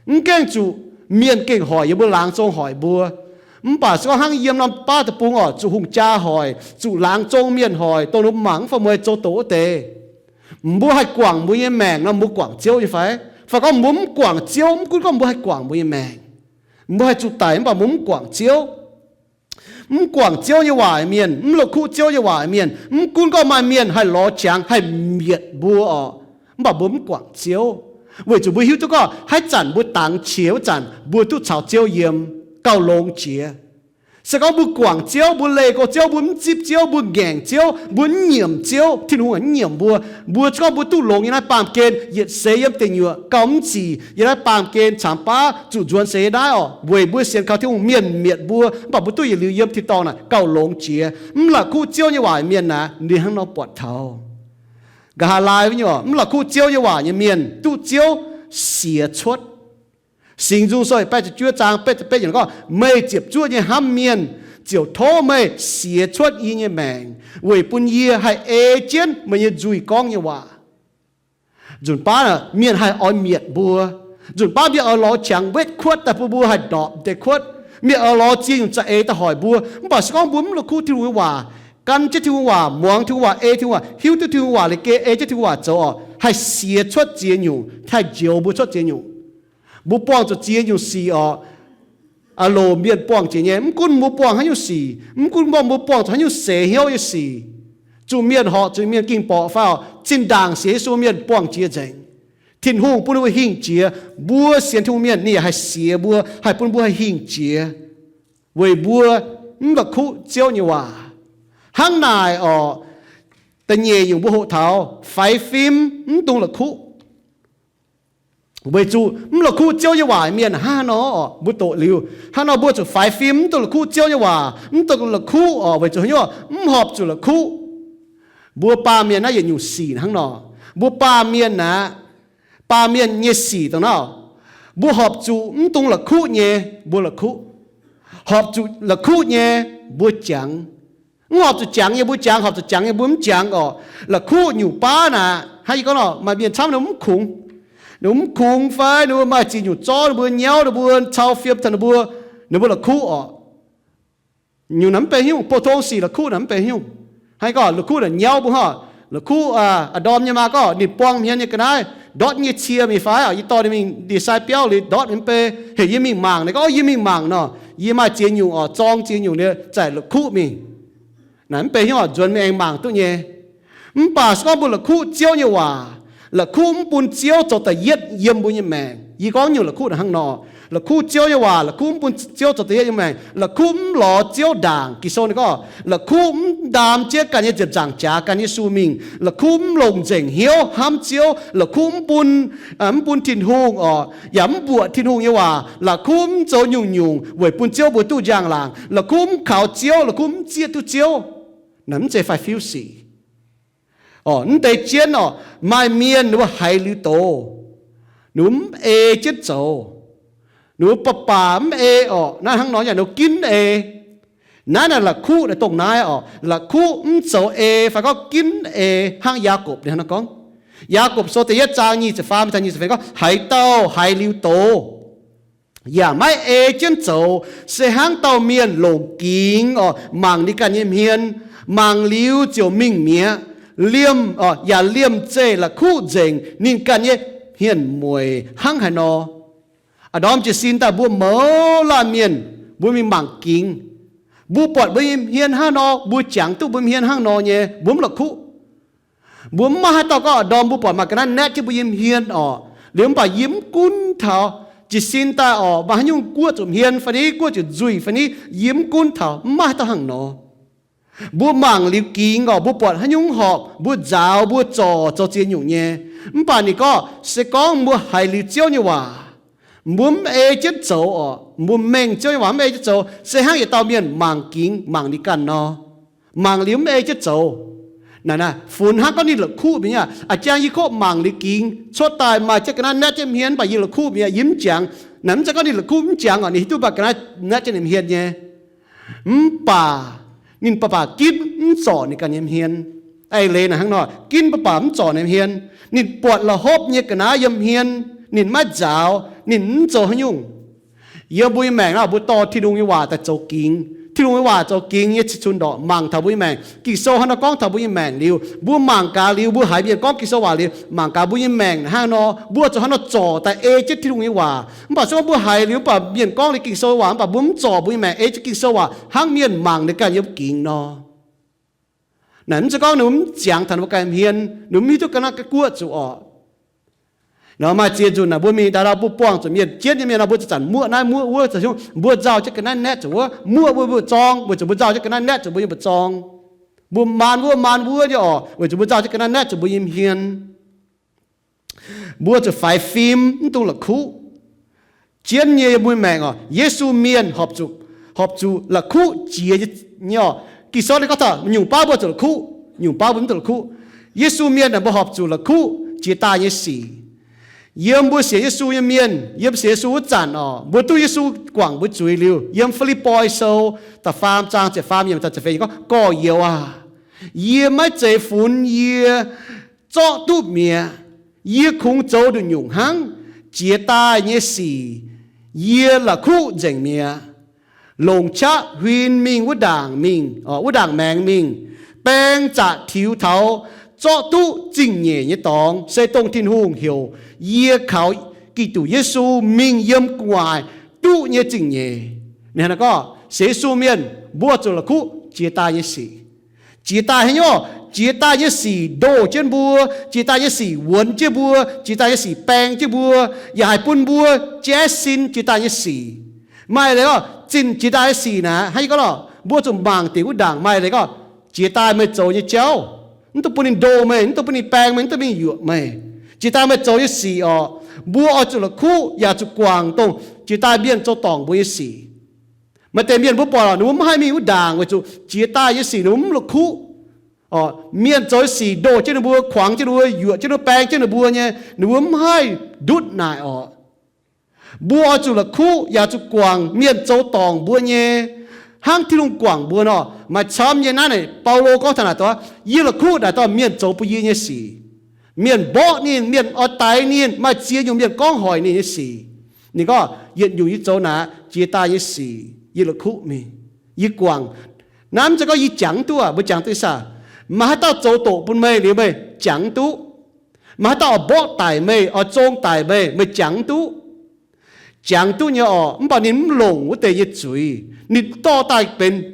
mv gaengh zuqc mienh gengh hoic, yiem mbuo laangz zong hoic mbuo. Mv baac se gorngv hnangv yiem norm baav deic-bung orqc, zuqc hungh jaa hoic, zuqc laangz zong mienh hoic, dongh ninh mbuo mangc mv fai mueiz zoux doqc wuov deix. Mbuo haih guangc mbuo nyei maengc nor, mbuo guangc Ziouv nyei fai? Fai gorngv mbuo mv guangc Ziouv, mv gunv gorngv mbuo haih guangc mbuo nyei maengc, mbuo haih zuqc daic mv baac mbuo mv guangc Ziouv. Mv guangc Ziouv nyei waac mienh, mv la'kuqv Ziouv nyei waac mienh, mv gunv gorngv maaih mienh haih lorz qangx haih mietc mbuo orqc, mv baac mbuo mv guangc Ziouv. Weic zuqc mbuo hiuv duqv gorngv haaix zanc mbuo dangx qiex wuov zanc mbuo duqv caux Ziouv yiem, gauh longx jiex. Se gorngv mbuo guangc Ziouv, mbuo leih go Ziouv, mbuo mv zipv Ziouv, mbuo ngaengc Ziouv, mbuo mv nyiemc Ziouv, Tin-Hungh mv nyiemc mbuo. Mbuo se gorngv mbuo duqv longx yiem naaiv baamh gen, yietc seix yiem deic nyuoqc gauh mv zic, yiem naaiv baamh gen caamx baav zuqc nzuonx seix nyei naaiv orqc, weic mbuo sienx kaux Tin-Hungh, mienh mietc mbuo, mv baac mbuo duqv yietc liuz yiem tin-dorngh naaic gauh longx jiex. Mv la'kuqv Ziouv nyei waac mienh naaic, ninh hnangv nor buatc taux. Nqa'haav laai wuov nyungc, mv la'kuqv Ziouv nyei waac nyei mienh duqv Ziouv siex cuotv. Singx Nzung Sou baeqv ziepc juov zaang betv ziepc betv yiemc gorngv, meih ziepc zuoqv nyei hnamv mienh ziouc tov meih siex cuotv yie nyei maengc, weic bun yie haih ei jienv meih nyei nzuih gorngv nyei waac. Nzunc baav mienh haih oix mietc mbuo. Nzunc baav mienh oix lorz qangx wetv kuotv daaih bun mbuo haih ndorpc deix kuotv. Mienh oix lorz ziex nyungc za'eix daaih hoic mbuo. Mv baac se gorngv mbuo mv la'kuqv Tin-Hungh nyei waac, gan jienv Tin-Hungh waac, muangx Tin-Hungh waac, ei Tin-Hungh waac, hiuv duqv Tin-Hungh waac, zoux orqc, haih siex cuotv ziex nyungc, haih njoux mbuo cuotv ziex nyungc. Mbuo buangh zuqc ziex nyungc sic orqc, aa loc mienh buangh jiex nyei. Mv gunv mbuo buangh haaix nyungc sic, mv gunv mbuo buangh zuqc haaix nyungc seix hnyouv nyei sic, zuqc mienh horpc, zuqc mienh ging borqc fai orqc, zinh ndaangc sienx Yesu mienh buangh jiex nzengc. Tin-Hungh bun ninh mbuo hingh jiex. Mbuo sienx Tin-Hungh mienh ninh yaac haih siex mbuo, haih bun mbuo haih hingh jiex, weic mbuo mv la'kuqv Ziouv nyei waac. Hnangv naaic orqc, da'nyeic nyungc mbuo hoqc taux faix fim mv dungx la'kuqv. Weic zuqc mv la'kuqv Ziouv nyei waac mienh hnangv haaix nor orqc, mbuo doqc liuz hnangv nor mbuo zuqc faix fim, mv dungx la'kuqv Ziouv nyei waac, mv dungx la'kuqv orqc, weic zuqc haaix nyungc mv horpc zuqc la'kuqv. Mbuo baamh mienh naaiv yietc nyungc sic hnangv nor. Mbuo baamh mienh naaiv, baamh mienh nyei sic dongh naaiv, mbuo horpc zuqc mv dungx la'kuqv nyei, mbuo la'kuqv. Horpc zuqc la'kuqv nyei, mbuo jangx. Mv horpc zuqc jangx nyei mbuo jangx, horpc zuqc jangx nyei mbuo mv jangx orqc. La'kuqv nyungc baav naaic, hnangv yie gorngv nor, maaih mienh camv ninh mv kungx. Ninh mbuo mv kungx fai ninh mbuo maaih ziex nyungc zorv ninh mbuo, nyauv ninh mbuo, cau fiem taux ninh mbuo, ninh mbuo la'kuqv orqc. Nyungc naaic mv benx haaix nyungc, pou-tong sic la'kuqv naaic mv benx haaix nyungc. Hnangv gorngv la'kuqv naaic nyauv mbuo hnangv, la'kuqv a'ndorm nyei maa gorngv ninh buang hmien nyei ga'naaiv ndortv nyei cie mingh fai orqc, yie dorh ninh mingh ndie-sai biauv liuz ndortv mingh mv bei, heuc yie mingh mangc, ninh gorngv, o, yie mingh mangc nor. Yie maaih ziex nyungc oc, zorng ziex nyungc liuz zaih la'kuqv mingh. Naaic mv benx hnyouv oc, nzuonx mingh aengx mangc duqv nyei. Mv baac se gorngv mbuo la'kuqv Ziouv nyei waac, la'kuqv mv bun Ziouv zoux da'yietv yiem mbuo nyei maengc. Yie gorngv nyungc la'kuqv naaic hnangv nor, la'kuqv Ziouv nyei waac, la'kuqv mv bun Ziouv zoux da'yietv yiem maengc, la'kuqv mv lorz Ziouv ndaangc. Ging-Sou ninh gorngv, la'kuqv mv ndaam jienv ganh nyei ziepc nzaangc jaax gan Yesu mingh, la'kuqv mv longc nzengc hnyouv hnamv Ziouv, la'kuqv mv bun, mv bun Tin-Hungh oc, yaac mv mbuoqc Tin-Hungh nyei waac, la'kuqv mv zoux nyungc-nyungc weic bun Ziouv mbuo duqv njang-laangc, la'kuqv mv kaux Ziouv, la'kuqv mv zieqv duqv Ziouv. Naaic mv zeiz faix fiuv sic. Oc, mv deix jienv oc, maaih mienh ninh mbuo haiz liuz doz, ninh mbuo mv ei jienv zoux, ninh mbuo baac baac mv ei oc. Naaiv hnangv nor yaac ninh mbuo ginv ei. Naaiv naaic la'kuqv naaic dongh naaiv oc, la'kuqv mv zoux ei fai gorngv ginv ei hnangv Yaagorpc ninh hnangv nor gorngv. Yaagorpc Sou da'yietv zaang nyic ziepc faam caux nyic ziepc feix gorngv, haaix dauh haiz liuz doz yaac maiv ei jienv zoux, se hnangv dauh mienh longc gingx oc mangc ninh ganh nyei hmien, mangc liuz ziouc mingh mi'aqv, liemh, yaac liemh zeih la'kuqv nzengc ninh ganh nyei hmien mueic hnangv haaix nor. A'ndorm jiez sin daaih mbuo mouz laanh mienh, mbuo mingh mangc gingx, mbuo buatc mbuo nyei hmien hnangv nor, mbuo jangx duqv mbuo hmien hnangv nor nyei, mbuo mv la'kuqv. Mbuo mv maaih haaix dauh gorngv a'ndorm mbuo buatc maaih ga'naaiv naetv jienv mbuo nyei hmien oc, liuz mv baac yie mv gunv taux jiez sin daaih oc, maaih haaix nyungc guoqv zuqc hmien fai ni, guoqv zuqc nzuih fai ni, yie mv gunv taux, mv maaih haaix dauh hnangv nor. Mbuo mangc liuz gingx oc, mbuo buatc haaix nyungc horpc, mbuo nzaaux, mbuo zorc zoux ziex nyungc nyei. Mv baac ninh gorngv, se gorngv mbuo haiz liuz Ziouv nyei waac, mbuo mv ei jienv zoux oc, mbuo mengh Ziouv nyei waac mv ei jienv zoux, se hnangv yietc dauh mienh mangc gingx mangc ninh ganh nor, mangc liuz mv ei jienv zoux. Naaic, naaic funx hnangv gorngv ninh la'kuqv mi'aqv. A'jang yie kov mangc liuz gingx cuotv daaih maaih jienv ga'naaiv naetv jienv hmien, mv baac yie la'kuqv mi'aqv, yie mv jangx. Naaic mv zeiz gorngv ninh la'kuqv mv jangx oc, ninh hiuv duqv mbuo ga'naaiv naetv jienv ninh hmien nyei. Mv baac ninh baac baac ginv mv zorc ninh ganh nyei hmien. Eix leiz naaic hnangv nor, ginv baac baac mv zorc ninh hmien. Ninh buatc la'hopv nyei ga'naaiv yiem hmien, ninh maiv nzaaux, ninh mv zoux haaix nyungc. Yiem mbuo nyei maengc naaic, mbuo dorh Tin-Hungh nyei waac daaih zoux gingx. Tin-Hungh nyei waac zoux gingx nyei cih cunx ndorqc mangc taux mbuo nyei maengc. Ging-Sou hnangv nor gorngv taux mbuo nyei maengc liuz, mbuo mangc gaax liuz, mbuo haiz mienh gorngv Ging-Sou waac liuz, mangc gaax mbuo nyei maengc hnangv nor, mbuo zuqc hnangv nor zorc daaih ei jienv Tin-Hungh nyei waac. Mv baac se gorngv mbuo haiz liuz mv baac mienh gorngv liuz Ging-Sou waac mv baac mbuo mv zorc mbuo nyei maengc ei jienv Ging-Sou waac hnangv mienh mangc ninh ganh yiem gingx nor. Naaic mv zeiz gorngv ninh mbuo mv ziangx taux ninh mbuo ganh hmien, ninh mbuo mv hiuv duqv ga'naaiv guoqv zuqc orqc. Nor maaih ziex nzunc naaic mbuo mingh daaih nor, mbuo buangh zuqc mienh jienv nyei mienh nor, mbuo zuqc zanc muoqv naaiv muoqv wuov, mbuo nzauh jienv ga'naaiv naetv zuqc wuov, muoqv mbuo mbu'zorng, weic zuqc mbuo nzauh jienv ga'naaiv naetv zuqc mbuo nyei mbu'zorng. Mbuo maan wuov maan wuov nyei orqc, weic zuqc mbuo nzauh jienv ga'naaiv naetv zuqc mbuo nyei hmien. Mbuo zuqc faix fim, mv dungx la'kuqv. Jienv nyei mbuo maengc oc, Yesu mienh horpc zuqc, horpc zuqc la'kuqv jiex nyei oc. Ging-Sou ninh gorngv taux nyungc baav mbuo zuqc la'kuqv, nyungc baav mbuo mv zuqc la'kuqv. Yesu mienh naaic mbuo horpc zuqc la'kuqv jiex daaih nyei sic. Yiem mbuo sienx Yesu nyei mienh, yiem sienx Yesu wuov zanc oc, mbuo duqv Yesu guangc mbuo zuiz liuz, yiem Fi^lipv^poi Sou da'faam zaang ziepc faam yiemc taux ziepc feix gorngv, Gorx-youz aac, yie maiv zeiz funx yie zorqv duqv mi'aqv. Yie kungx zoux nduqc nyungc hnangv. Jiex daaih nyei sic yie la'kuqv nzengc mi'aqv. Longc qaqv huin mingh wuov ndaangc mingh, wuov ndaangc maengx mingh, baeng zaqc tiux taux zorqv duqv zingh nyeic nyei dorngx, se dongh Tin-Hungh heuc yie kaux Giduc Yesu mingh yiem gu'nguaaic duqv nyei zingh nyeic. Ninh hnangv naaiv gorngv, sienx Yesu mienh mbuo zuqc la'kuqv jiex daaih nyei sic. Jiex daaih haaix nyungc? Jiex daaih nyei sic ndoh jienv mbuo, jiex daaih nyei sic wuonx jienv mbuo, jiex daaih nyei sic baeng jienv mbuo, yaac haih bun mbuo jaiv sin jiex daaih nyei sic. Maaih leiz gorngv zinh jiex daaih nyei sic naaic, hnangv yie gorngv lorqc, mbuo zuqc mangc dingc wuov ndaangc maaih leiz gorngv, jiex daaih meih zoux nyei jauv, mv dungx bun ninh ndoh meih, mv dungx bun ninh baeng meih, mv dungx bun ninh yuoqc meih. Jiex daaih meih zoux nyei sic orqc, mbuo oix zuqc la'kuqv yaac zuqc guangc dongh jiex daaih mienh zoux dorngc mbuo nyei sic. Maaih deix mienh mbuo buatc lorqc, ninh mbuo mv haih mingh wuov ndaangc weic zuqc jiex daaih nyei sic ninh mbuo mv la'kuqv. Mienh zoux nyei sic ndoh jienv ninh mbuo, kuangx jienv ninh mbuo, yuoqc jienv ninh mbuo, baeng jienv ninh mbuo nyei, ninh mbuo mv haih ndutv naaic orqc. Mbuo oix zuqc la'kuqv yaac zuqc guangc mienh zoux dorngc mbuo nyei, hnangv Tin-Hungh guangc mbuo nor. Maaih camv nyei naaiv, naaic Baulo gorngv taux naaic, yie la'kuqv naaic dorh mienh zoux bun yie nyei sic. Mienh mborqv ninh, mienh oix daix ninh, maaih ziex nyungc mienh gorngv hoic ninh nyei sic. Ninh gorngv, yietc nyungc yie zoux naaic jiex daaih nyei sic yie la'kuqv mingh, yie guangc. Naaiv mv zeiz gorngv yie jangx duqv, mbuo jangx duqv saah? Maaih haaix dauh zoux doqc bun meih liuz meih jangx duqv? Maaih haaix dauh oix mborqv daic meih, oix zong daic meih, meih jangx duqv? jangx duqv nyei orqc. Mv baac ninh mv longc wuov deix nyei zuiz. Ninh dorh daaih benx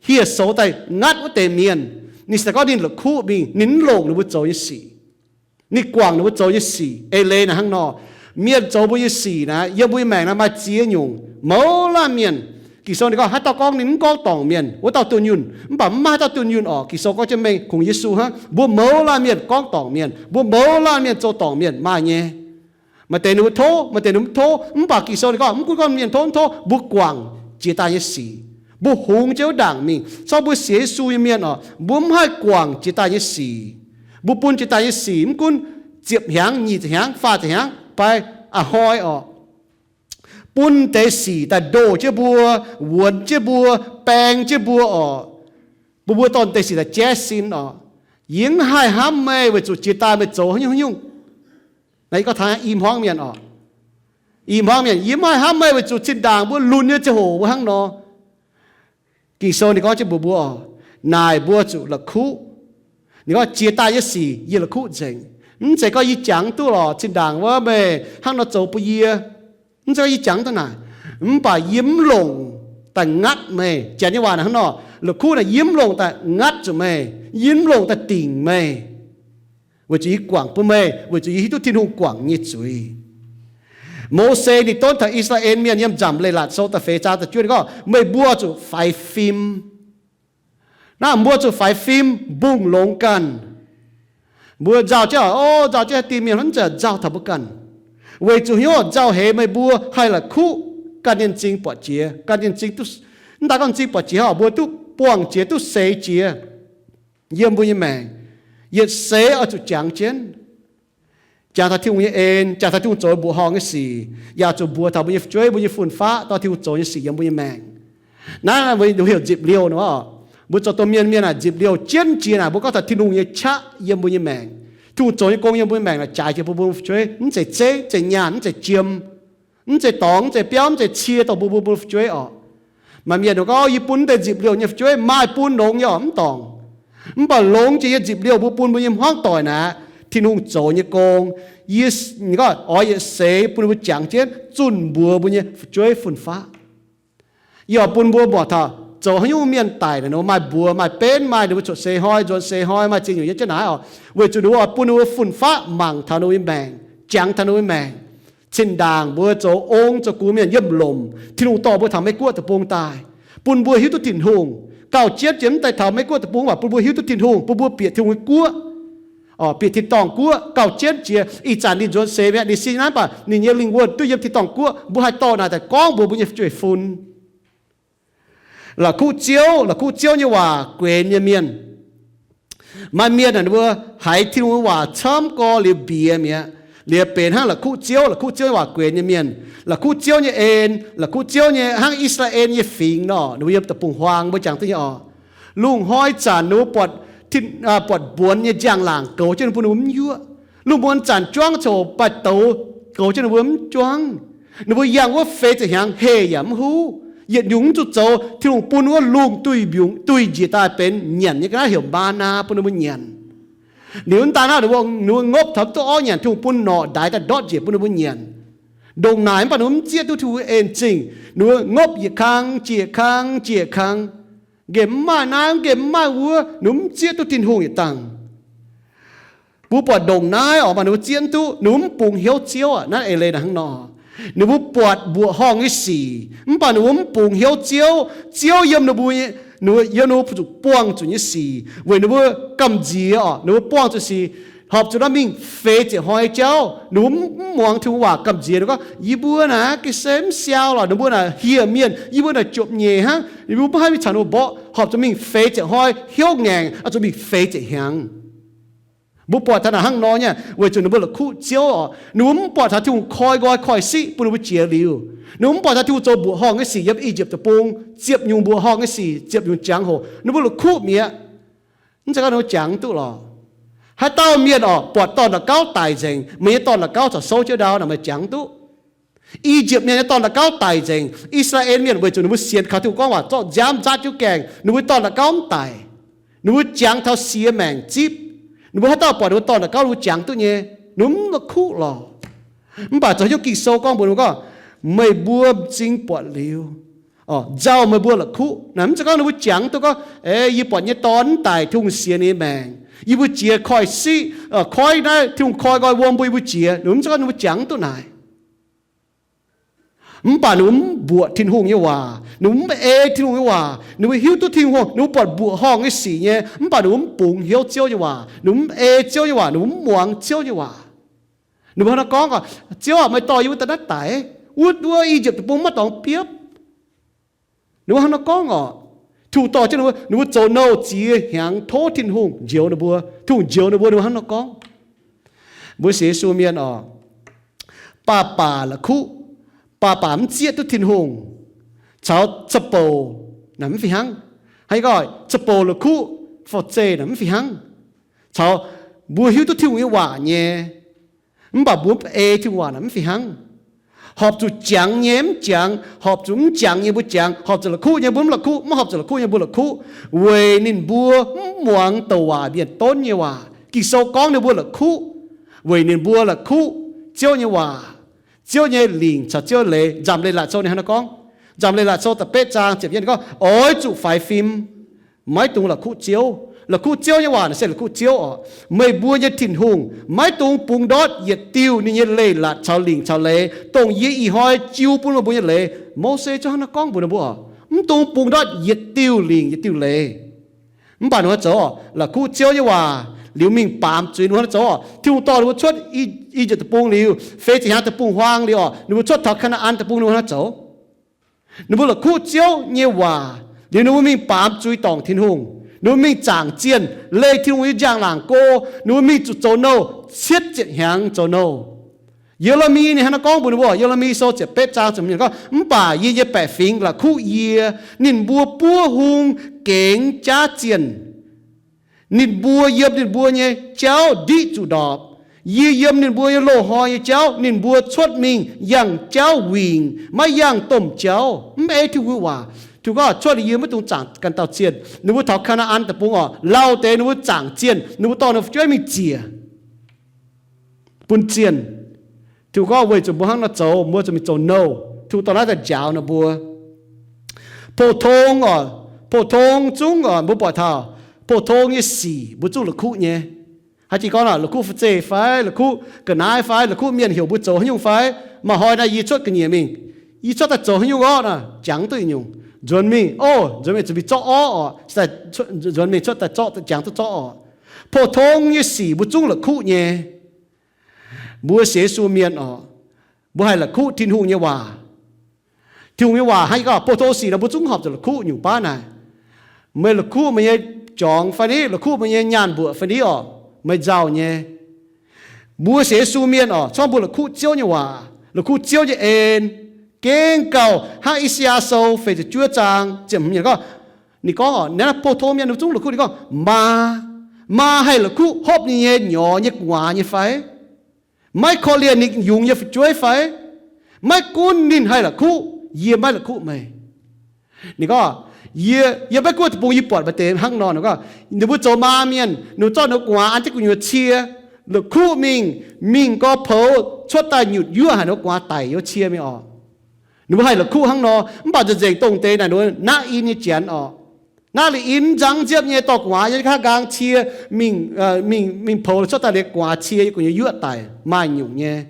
hieh soux daaih ngatv wuov deix mienh. Ninh se gorngv ninh la'kuqv mingh, ninh mv longc ninh mbuo zoux nyei sic. Ninh guangc ninh mbuo zoux nyei sic. Eix leiz naaic hnangv nor, mienh zoux mbuo nyei sic naaic, yiem mbuo nyei maengc naaic maaih ziex nyungc mouz laanh mienh. Ging-Sou ninh gorngv, haaix dauh gorngv ninh mv gorngv dorngc mienh, wuov dauh dunh yunh. Mv baac mv maaih haaix dauh dunh yunh orqc. Ging-Sou gorngv jienv mengh kungx Yesu hnangv. Mbuo mouz laanh mienh gorngv dorngc mienh, mbuo mouz laanh mienh zoux dorngc mienh maaih nyei. Maaih deix ninh mbuo tov, maaih deix ninh mv tov. Mv baac Ging-Sou ninh gorngv, mv gunv gorngv mienh tov mv tov, mbuo guangc jiex daaih nyei sic. Mbuo hungx jienv wuov ndaangc mingh, corc mbuo sienx Yesu nyei mienh orqc, mbuo mv haih guangc jiex daaih nyei sic. Mbuo bun jiex daaih nyei sic mv gunv ziepc hnyangx, nyic ziepc hnyangx, faah ziepc hnyangx, fai a'hnoi orqc, bun deix sic daaih ndoh jienv mbuo, wuonx jienv mbuo, baeng jienv mbuo orqc, bun mbuo dorh deix sic daaih jaiv sin orqc. Yie mv haih hnamv meih weic zuqc jiex daaih meih zoux haaix nyungc haaix nyungc. Naaiv yie gorngv taux i hmuangv mienh orqc. I hmuangv mienh, yie mv haih hnamv meih weic zuqc zinh ndaangc mbuo lunx nyei ziangh hoc mbuo hnangv nor. Ging-Sou ninh gorngv jienv mbuox mbuo orqc, naaic mbuo zuqc la'kuqv. Ninh gorngv, jiex daaih nyei sic yie la'kuqv nzengc. Mv zeiz gorngv yie jangx duqv lorqc, zinh ndaangc wuov meih hnangv nor zoux bun yie. Mv zeiz gorngv yie jangx duqv naaic. Mv baac yie mv longc daaih ngatv meih. Janx nyei waac naaic hnangv nor, la'kuqv naaic, yie mv longc daaih ngatv zuqc meih. Yie mv longc daaih dingc meih. Weic zuqc yie guangc bun meih, weic zuqc yie hiuv duqv Tin-Hungh guangc nyei zuiz. Mose ninh donv taux I^saa^laa^en Mienh yiem Nzamc Leiz-Latc Sou da'feix zaang da'juov ninh gorngv, meih mbuo zuqc faix fim. Naaiv mbuo zuqc faix fim, mbungh longx ganh. Mbuo nzauh jienv, o, nzauh jienv haaix diuh mienh mv zeiz nzauh taux mbuo ganh. Weic zuqc hnyouv nzauh heix meih mbuo haih la'kuqv ganh nyei m'zing buatc jiex, ganh nyei m'zing duqv, mv daaih gorngv m'zing buatc jiex, mbuo duqv buangh jiex, duqv seix jiex yiem mbuo nyei maengc. Yietc seix oix zuqc jangx jienv. Jangx taux Tin-Hungh nyei en, jangx taux Tin-Hungh zoux mbuoqc horngh nyei sic, yaac zuqc mbuox taux mbuo nyei fu'jueiv, mbuo nyei fun-faqv, dorh Tin-Hungh zoux nyei sic yiem mbuo nyei maengc. Naaiv mbuo heuc nzipc liouh nor. Mbuo zoux domh mienh, mienh naaic nzipc liouh jienv jiex naaic, mbuo gorngv taux Tin-Hungh nyei qaqv yiem mbuo nyei maengc. Tin-Hungh zoux nyei gong yiem mbuo nyei maengc naaic jaaix jiex bun mbuo nyei fu'jueiv, mv zeiz zeiv, mv zeiz nyaanh, mv zeiz jiem, mv zeiz dorngx, mv zeiz biauv, mv zeiz cie, dongh mbuo, mbuo nyei fu'jueiv orqc. Maaih mienh gorngv, yie bun wuov deix nzipc liouh nyei fu'jueiv maaih bun longx nyei orqc, mv dorngc. Mv baac longx jiex nyei nzipc liouh mbuo bun mbuo nyei hmuangv doic naaic, Tin-Hungh zoux nyei gong, yie, gorngv oix yietc seix bun ninh mbuo jangx jienv zunh mbuox mbuo nyei fu'jueiv fun-faqv. Yie oix bun mbuo muoc taux zoux haaix nyungc mienh daic naaic, ninh mbuo maaih mbuox, maaih benv, maaih ninh mbuo cuotv seix hnoi, nzuonx seix hnoi, maaih ziex nyungc yiem jienv naaic orqc, weic zuqc ninh mbuo oix bun ninh mbuo fun-faqv mangc taux ninh mbuo nyei maengc, jangx taux ninh mbuo nyei maengc. Zinh ndaangc mbuo zoux ong zoux gux mienh yiem lomc, Tin-Hungh dorh mbuo taux Meiv-Guoqv deic-bung daaih, bun mbuo hiuv duqv Tin-Hungh, gauh jienv jiex mv daaih taux Meiv-Guoqv deic-bung waac bun mbuo hiuv duqv Tin-Hungh, bun mbuo bieqc Tin-Hungh nyei guoqv, bieqc tin-dorngh guoqv. Gauh jienv jiex ih zanc ninh nzuonx seix mi'aqv, ninh sin naaiv, mv baac ninh nyei lingh wuonh duqv yiem tin-dorngh guoqv. Mbuo haih dorh naaic daaih gorngv mbuox mbuo nyei fu'jueiv fun. La'kuqv Ziouv, la'kuqv Ziouv nyei waac guenx nyei mienh. Maaih mienh naaic ninh mbuo haiz Tin-Hungh nyei waac camv gorx liuz mbiex mi'aqv, liuz benx hnangv la'kuqv Ziouv, la'kuqv Ziouv nyei waac guenx nyei mienh. La'kuqv Ziouv nyei en, la'kuqv Ziouv nyei, hnangv I^saa^laa^en nyei fingx nor, ninh mbuo yiem deic-bung-huaang mbuo jangx duqv nyei orqc. Lungh hnoi zanc ninh mbuo buatc, buatc mbuonx nyei njang-laangc goux jienv ninh mbuo, ninh mbuo mv yuoqv. Lungh muonz zanc juangv coc baaih douz goux jienv ninh mbuo mv juangv. Ninh mbuo yangh wuov feix ziepc hnyangx heh yaac mv huv. Yietc nyungc mv zuqc zoux, Tin-Hungh bun wuov lungh duih mbiungc, duih njiec daaih benx nyanc nyei ga'naaiv heuc maa naa bun ninh mbuo nyanc. Liuz mv daan hnangv, ninh mbuo, ninh mbuo ngopv taux mv duqv orv nyanc, Tin-Hungh bun norqc ndaix daaih ndortv njiec bun ninh mbuo nyanc. Ndongc naaic mv baac ninh mbuo mv zieqv duqv Tin-Hungh en zingh. Ninh mbuo ngopv yietc kang jiex kang jiex kang, nqemh mv maaih naaiv, nqemh mv maaih wuov, ninh mbuo mv zieqv duqv Tin-Hungh yietc dangh. Mbuo buatc ndongc naaiv orqc, mv baac ninh mbuo zieqv mv duqv, ninh mbuo mv bungx hnyouv Ziouv aqv. Naaiv eix leiz naaic hnangv nor. Ninh mbuo buatc mbuoqc horngh nyei sic, mv baac ninh mbuo mv bungx hnyouv Ziouv. Ziouv yiem ninh mbuo, yiem ninh mbuo zuqc buangh zuqc nyei sic, weic ninh mbuo gamh nziex orqc, ninh mbuo buangh zuqc sic, horpc zuqc naaiv mingh feix ziepc hnoi jauv, ninh mbuo mv muangx Tin-Hungh waac gamh nziex. Ninh gorngv, yie mbuo naaic ga'sie mv siau lorqc, ninh mbuo naaic hieh mienh, yie mbuo naaic jopv nyeic hnangv, yie mbuo mv haih mingh caux ninh mbuo mborqv, horpc zuqc mingh feix ziepc hnoi, hnyouv ngaengc, oix zuqc mingh feix ziepc hnyangx. Mbuo buatc taux naaic hnangv nor nyei, weic zuqc ninh mbuo la'kuqv Ziouv orqc. Ninh mbuo mv buatc taux Tin-Hungh koi nqoi koi siqv bun ninh mbuo jiex liuz. Ninh mbuo mv buatc taux Tin-Hungh zoux mbuoqc horngh nyei sic yiem I^yipv Deic-Bung, ziepc nyungc mbuoqc horngh nyei sic, ziepc nyungc jangx-hoc. Ninh mbuo la'kuqv mi'aqv. Mv zeiz gorngv ninh mbuo jangx duqv lorqc. Haaix dauh mienh orqc, buatc dorn-la'gauv daic nzengc, meih nyei dorn-la'gauv corc souv jienv ndau naaic, meih jangx duqv. I^yipv Mienh nyei dorn-la'gauv daic nzengc. I^saa^laa^en Mienh weic zuqc ninh mbuo sienx kaux Tin-Hungh gorngv waac, zorqv nziaamv nzaatv jienv gaengh, ninh mbuo dorn-la'gauv mv daic. Ninh mbuo jangx taux siex maengc zipv. Ninh mbuo haaix dauh buatc ninh mbuo dorn-la'gauv, ninh mbuo jangx duqv nyei. Ninh mbuo mv la'kuqv lorqc. Mv baac zoux haaix nyungc Ging-Sou gorngv mbuox ninh mbuo gorngv, Meih mbuo m'zing buatc liuz, nzauh meih mbuo la'kuqv. Naaiv mv zeiz gorngv ninh mbuo jangx duqv gorngv, Eix, yie buatc nyei dorn mv daic, Tin-Hungh sienx ninh nyei maengc. Yie mbuo jiex koiv-siqv, koiv naaiv, Tin-Hungh koi nqoi wuom mbuo, yie mbuo jiex. Ninh mbuo mv zeiz gorngv ninh mbuo jangx duqv naaic. Mv baac ninh mbuo mv mbuoqc Tin-Hungh nyei waac, ninh mbuo mv ei Tin-Hungh nyei waac. Ninh mbuo hiuv duqv Tin-Hungh, ninh mbuo buatc mbuoqc horngh nyei sic nyei, mv baac ninh mbuo mv bungx hnyouv Ziouv nyei waac, ninh mbuo mv ei Ziouv nyei waac, ninh mbuo mv muangx Ziouv nyei waac. Ninh mbuo hnangv nor gorngv, Ziouv aah, meih dorh yie wuov daaih naaiv daic, wuov, wuov I^yipv Deic-Bung maiv dorngx biopv. Ninh mbuo hnangv nor gorngv oc. Tin-Hungh dorh jienv ninh mbuo, ninh mbuo zoux nouh ziex hnyangx tov Tin-Hungh njoux ninh mbuo. Tin-Hungh njoux ninh mbuo, ninh mbuo hnangv nor gorngv. Mbuo sienx Yesu mienh oc, baac baac la'kuqv, baac baac mv zieqv duqv Tin-Hungh, caux za'bouc naaic mv fih hnangv. Hnangv gorngv za'bouc la'kuqv forv-zeih naaic mv fih hnangv. Caux mbuo hiuv duqv Tin-Hungh nyei waac nyei, mv baac mbuo mv ei Tin-Hungh waac naaic mv fih hnangv. Horpc zuqc jangx nyei mv jangx, horpc zuqc mv jangx nyei mbuo jangx, horpc zuqc la'kuqv nyei mbuo mv la'kuqv, mv horpc zuqc la'kuqv nyei mbuo la'kuqv, weic ninh mbuo mv muangx douc waac mienh donv nyei waac. Ging-Sou gorngv ninh mbuo la'kuqv weic ninh mbuo la'kuqv Ziouv nyei waac, Ziouv nyei lingc caux Ziouv leiz. Nzamc Leiz-Latc Sou ninh hnangv naaiv gorngv. Nzamc Leiz-Latc Sou da'betv zaang ziepc yietv ninh gorngv, Oix zuqc faix fim, maiv dungx la'kuqv Ziouv. La'kuqv Ziouv nyei waac naaic se la'kuqv Ziouv oc, meih mbuo nyei Tin-Hungh. Maiv dungx bungx ndortv yietc diuh ninh nyei leiz-latc caux lingc caux leiz, dongh yie ih hnoi jiu bun meih mbuo nyei leiz. Mose ziouc hnangv naaiv gorngv mbuox ninh mbuo oc, mv dungx bungx ndortv yietc diuh lingc yietc diuh leiz. Mv baac ninh mbuo zoux oc, la'kuqv Ziouv nyei waac liuz mingh baamz zuiz, ninh mbuo hnangv zoux oc. Tin-Hungh dorh ninh mbuo cuotv I^yipv Deic-Bung liuz, feix ziepc hnyangx deic-bung-huaang liuz oc, ninh mbuo cuotv taux Kaa^naa^an Deic-Bung, ninh mbuo hnangv zoux. Ninh mbuo la'kuqv Ziouv nyei waac liuz, ninh mbuo mingh baamz zuiz dorngc Tin-Hungh. Ninh mbuo mingh zaangc zienh, leih Tin-Hungh nyei njang-laangc go. Ninh mbuo mingh zuqc zoux nouh, cietv ziepc hnyangx zoux nouh. Ye^le^mi ninh hnangv naaiv gorngv mbuox ninh mbuo, Ye^le^mi Sou ziepc betv zaang ziepc hmz gorngv, Mv baac yie nyei baeqc fingx la'kuqv yie. Ninh mbuo buov hung gengx jaav zienh. Ninh mbuo yiem ninh mbuo nyei jauv ndiqv zuqc ndorpc. Yie yiem ninh mbuo nyei loz-hnoi nyei jauv, ninh mbuo cuotv mingh yangh jauv wingc, maiv yangh domh jauv. Mv ei Tin-Hungh waac. Tin-Hungh gorngv cuotv liuz yie maiv dungx zaangc ganh dauh zienh. Ninh mbuo taux Kaa^naa^an Deic-Bung oc, lauh deix ninh mbuo zaangc zienh, ninh mbuo dorh ninh mbuo fu'jueiv mingh ziec bun zienh. Tin-Hungh gorngv weic zuqc mbuo hnangv nor zoux, mbuo zuqc mingh zoux nouh. Tin-Hungh dorh naaiv daaih njaaux ninh mbuo. Pou-tong oc, pou-tong zungv oc, mbuo buatc taux pou-tong nyei sic mbuo zungv la'kuqv nyei. Haaix jiex gorngv naaic, la'kuqv fu'zeiv fai, la'kuqv ga'naaiv fai, la'kuqv mienh heuc mbuo zoux haaix nyungc fai, maaih hnoi naaiv yie cuotv ga'nyiec mingh, yie cuotv daaih zoux haaix nyungc orqv naaic, jangx duqv yietc nyungc. Nzuonx mingh, o, nzuonx mingh zuqc mingh zorqv orv oc, nzuonx mingh cuotv daaih zorqv, jangx duqv zorqv oc. Pou-tong nyei sic mbuo zungv la'kuqv nyei. Mbuo sienx Yesu mienh oc, mbuo haih la'kuqv Tin-Hungh nyei waac. Tin-Hungh nyei waac hnangv yie gorngv, pou-tong sic nor mbuo zungv horpc zuqc la'kuqv nyungc baav naaic. Meih la'kuqv meih nyei jorngx fai ni, la'kuqv meih nyei nyaanh mbuoqc fai ni oc, meih nzauh nyei. Mbuo sienx Yesu mienh oc, corc mbuo la'kuqv Ziouv nyei waac, la'kuqv Ziouv nyei en. Gengh gauh hnangv I^saa^yaa Sou feix ziepc juov zaang ziepc hmz gorngv, ninh gorngv oc, naaiv pou-tong mienh ninh zungv la'kuqv, ninh gorngv, Maa, maa haih la'kuqv hopv ninh nyei nyorx nyei gu'nguaaz nyei fai? Maiv korv-lienh ninh yungz nyei fu'jueiv fai? Maiv gunv ninh haih la'kuqv, yie maiv la'kuqv meih. Ninh gorngv, yie, yie maiv gunv deic-bung yie buatc maaih deix hnangv nor, ninh gorngv, ninh mbuo zoux maa mienh, ninh mbuo zorqv ninh gu'nguaaz an jienv gu'nyuoz cie, la'kuqv mingh, mingh gorx-poux cuotv daaih nyutc yuoqv haic ninh gu'nguaaz daic yiem cie mingh oc. Ninh mbuo haih la'kuqv hnangv nor, mv baac nzengc dongh deix naaic ninh mbuo naqv in nyei janx oc. Naqv liuz in nzangv nziepv nyei dorh gu'nguaaz yiem haav nqaang cie mingh, mingh, mingh poux cuotv daaih liuz gu'nguaaz cie yiem gu'nyuoz yuoqv daic maaih nyungc nyei.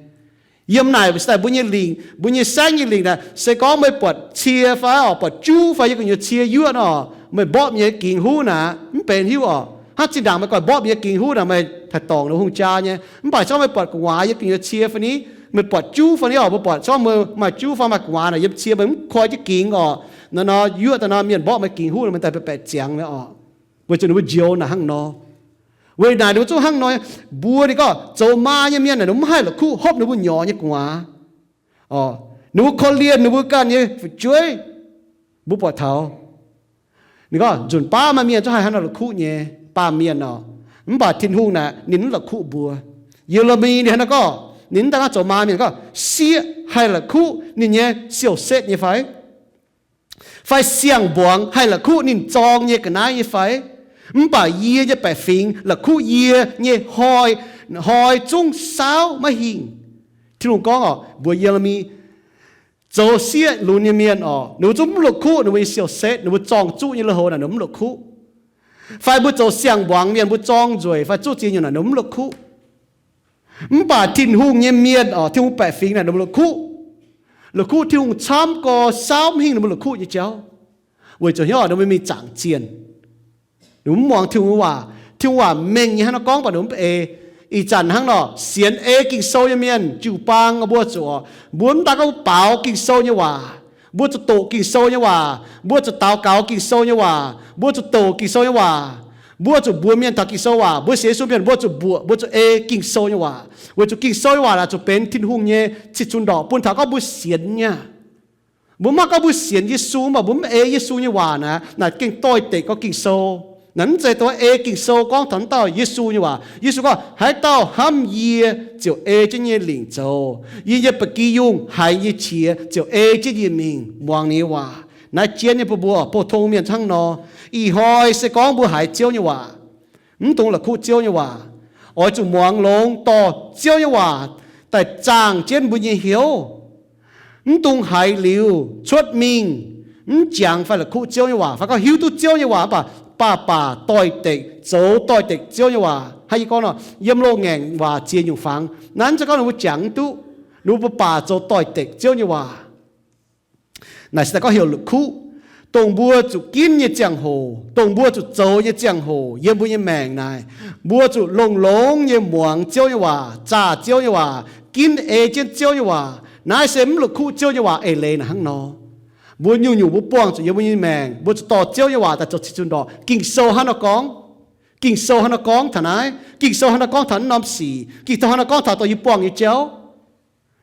Yiem naaic se daaih mbuo nyei lingc, mbuo nyei saengv nyei lingc naaic, se gorngv meih buatc cie fai oc, buatc juv fai yiem gu'nyuoz cie yuoqv nor, meih mborqv nyei gingx huv naaic, mv benx hiuv oc. Hnangv zinh ndaangc meih goiv mborqv nyei gingx huv naaic, meih haih dorngc ninh hungh jaa nyei. Mv baac se gorngv meih buatc gu'nguaaz yiem gu'nyuoz cie fai ni, meih buatc juv fai ni oc, meih buatc se gorngv meih maaih juv fai maaih gu'nguaaz naaic yiem cie meih mv koi jienv gingx oc. Nor nor yuoqv daaih nor mienh mborqv meih gingx huv nor meih daaih baeqc ziangx nyei oc. Weic zuqc ninh mbuo njoux naaic hnangv nor. Weic naaic ninh mbuo zungv hnangv nor. Mbuo ninh gorngv zoux maa nyei mienh naaic ninh mv haih la'kuqv hopv ninh mbuo nyorx nyei gu'nguaaz. Ninh mbuo korv-lienh ninh mbuo ganh nyei fu'jueiv. Mbuo buatc taux ninh gorngv nzunc baav maaih mienh zungv haih hnangv nor la'kuqv nyei, baamh mienh oc. Mv baac Tin-Hungh naaic ninh mv la'kuqv mbuo. Ye^le^mi ninh hnangv naaiv gorngv, ninh mv daan gorngv zoux maa mienh gorngv, sieqv haih la'kuqv ninh nyei siou-setv nyei fai? Fai siang-mbuangz haih la'kuqv ninh zorng nyei ga'naaiv nyei fai? Mv baac yie nyei baeqc fingx la'kuqv yie nyei hnoi, hnoi zungv saauv maiv hingh. Tin-Hungh gorngv oc, mbuox Ye^le^mi, Zoux sieqv lunx nyei mienh oc, ninh mbuo zungv mv la'kuqv ninh mbuo nyei siou-setv, ninh mbuo zorng zuqv nyei lui-houx naaic ninh mbuo mv la'kuqv. Fai mbuo zoux siang-mbuangz mienh, mbuo zorng nzueic fai zuqv ziex nyungc naaic ninh mbuo mv la'kuqv. Mv baac Tin-Hungh nyei mienh oc, Tin-Hungh baeqc fingx naaic ninh mbuo la'kuqv. La'kuqv Tin-Hungh camv gorx, saauv mv hingh ninh mbuo la'kuqv nyei jauv. Weic zuqc hnyouv ninh mbuo mingh zaangc zienh. Ninh mbuo mv muangx Tin-Hungh nyei waac. Tin-Hungh waac mengh nyei hnangv nor gorngv, mv baac ninh mbuo mv ei. Ih zanc hnangv nor, sienx ei Ging-Sou nyei mienh, jiu-baang mbuo zuqc, mbuo mv daan gorngv baaux Ging-Sou nyei waac, mbuo zuqc doqc Ging-Sou nyei waac, mbuo zuqc daux gaux Ging-Sou nyei waac, mbuo zuqc doqc Ging-Sou nyei waac, mbuo zuqc mbuox mienh taux Ging-Sou waac, mbuo sienx Yesu mienh mbuo zuqc mbuoqc, mbuo zuqc ei Ging-Sou nyei waac, weic zuqc Ging-Sou nyei waac naaic zuqc benx Tin-Hungh nyei cih cun ndorqc bun taux gorngv mbuo sienx nyei. Mbuo mv haih gorngv mbuo sienx Yesu, mv baac mbuo mv ei Yesu nyei waac naaic, naaic gengh doix-dekc gorngv Ging-Sou. Naaic mv zeiz dongh ei Ging-Sou gorngv taux wuov dauh Yesu nyei waac. Yesu gorngv, haaix dauh hnamv yie ziouc ei jienv yie nyei lingc zoux. Yie nyei ba'gi yungh haiz yie nyei qiex ziouc ei jienv yie mingh muangx ninh nyei waac. Naaiv jien nyei bun mbuo pou-tong mienh hnangv nor. Ih hnoi se gorngv mbuo haiz Ziouv nyei waac, mv dungx la'kuqv Ziouv nyei waac. Oix zuqc muangx longx dorh Ziouv nyei waac daaih zaangh jienv mbuo nyei hnyouv. Mv dungx haiz liuz cuotv mingh, mv jangx fai la'kuqv Ziouv nyei waac, fai gorngv hiuv duqv Ziouv nyei waac mv baac baac baac doix-dekc, zoux doix-dekc Ziouv nyei waac. Hnangv yie gorngv nor, yiem loz-ngaengc waac ziex nyungc fangx. Naaiv mv zeiz gorngv ninh mbuo jangx mv duqv, ninh mbuo baac baac zoux doix-dekc Ziouv nyei waac. Naaic se daaih gorngv heuc la'kuqv, dongh mbuo zuqc ginv nyei ziangh hoc, dongh mbuo zuqc zoux nyei ziangh hoc yiem mbuo nyei maengc naaic, mbuo zuqc longx-longx nyei muangx Ziouv nyei waac, zaah Ziouv nyei waac, ginv ei jienv Ziouv nyei waac. Naaiv se mv la'kuqv Ziouv nyei waac eix leiz naaic hnangv nor. Mbuo nyungc-nyungc mbuo buangh zuqc yiem mbuo nyei maengc, mbuo zuqc dorh Ziouv nyei waac daaih zoux cih cun ndorqc. Ging-Sou hnangv nor gorngv. Ging-Sou hnangv nor gorngv taux naaiv. Ging-Sou hnangv nor gorngv taux naaiv norm sic. Ging-Sou hnangv nor gorngv taux dongh yie buangh nyei jauv.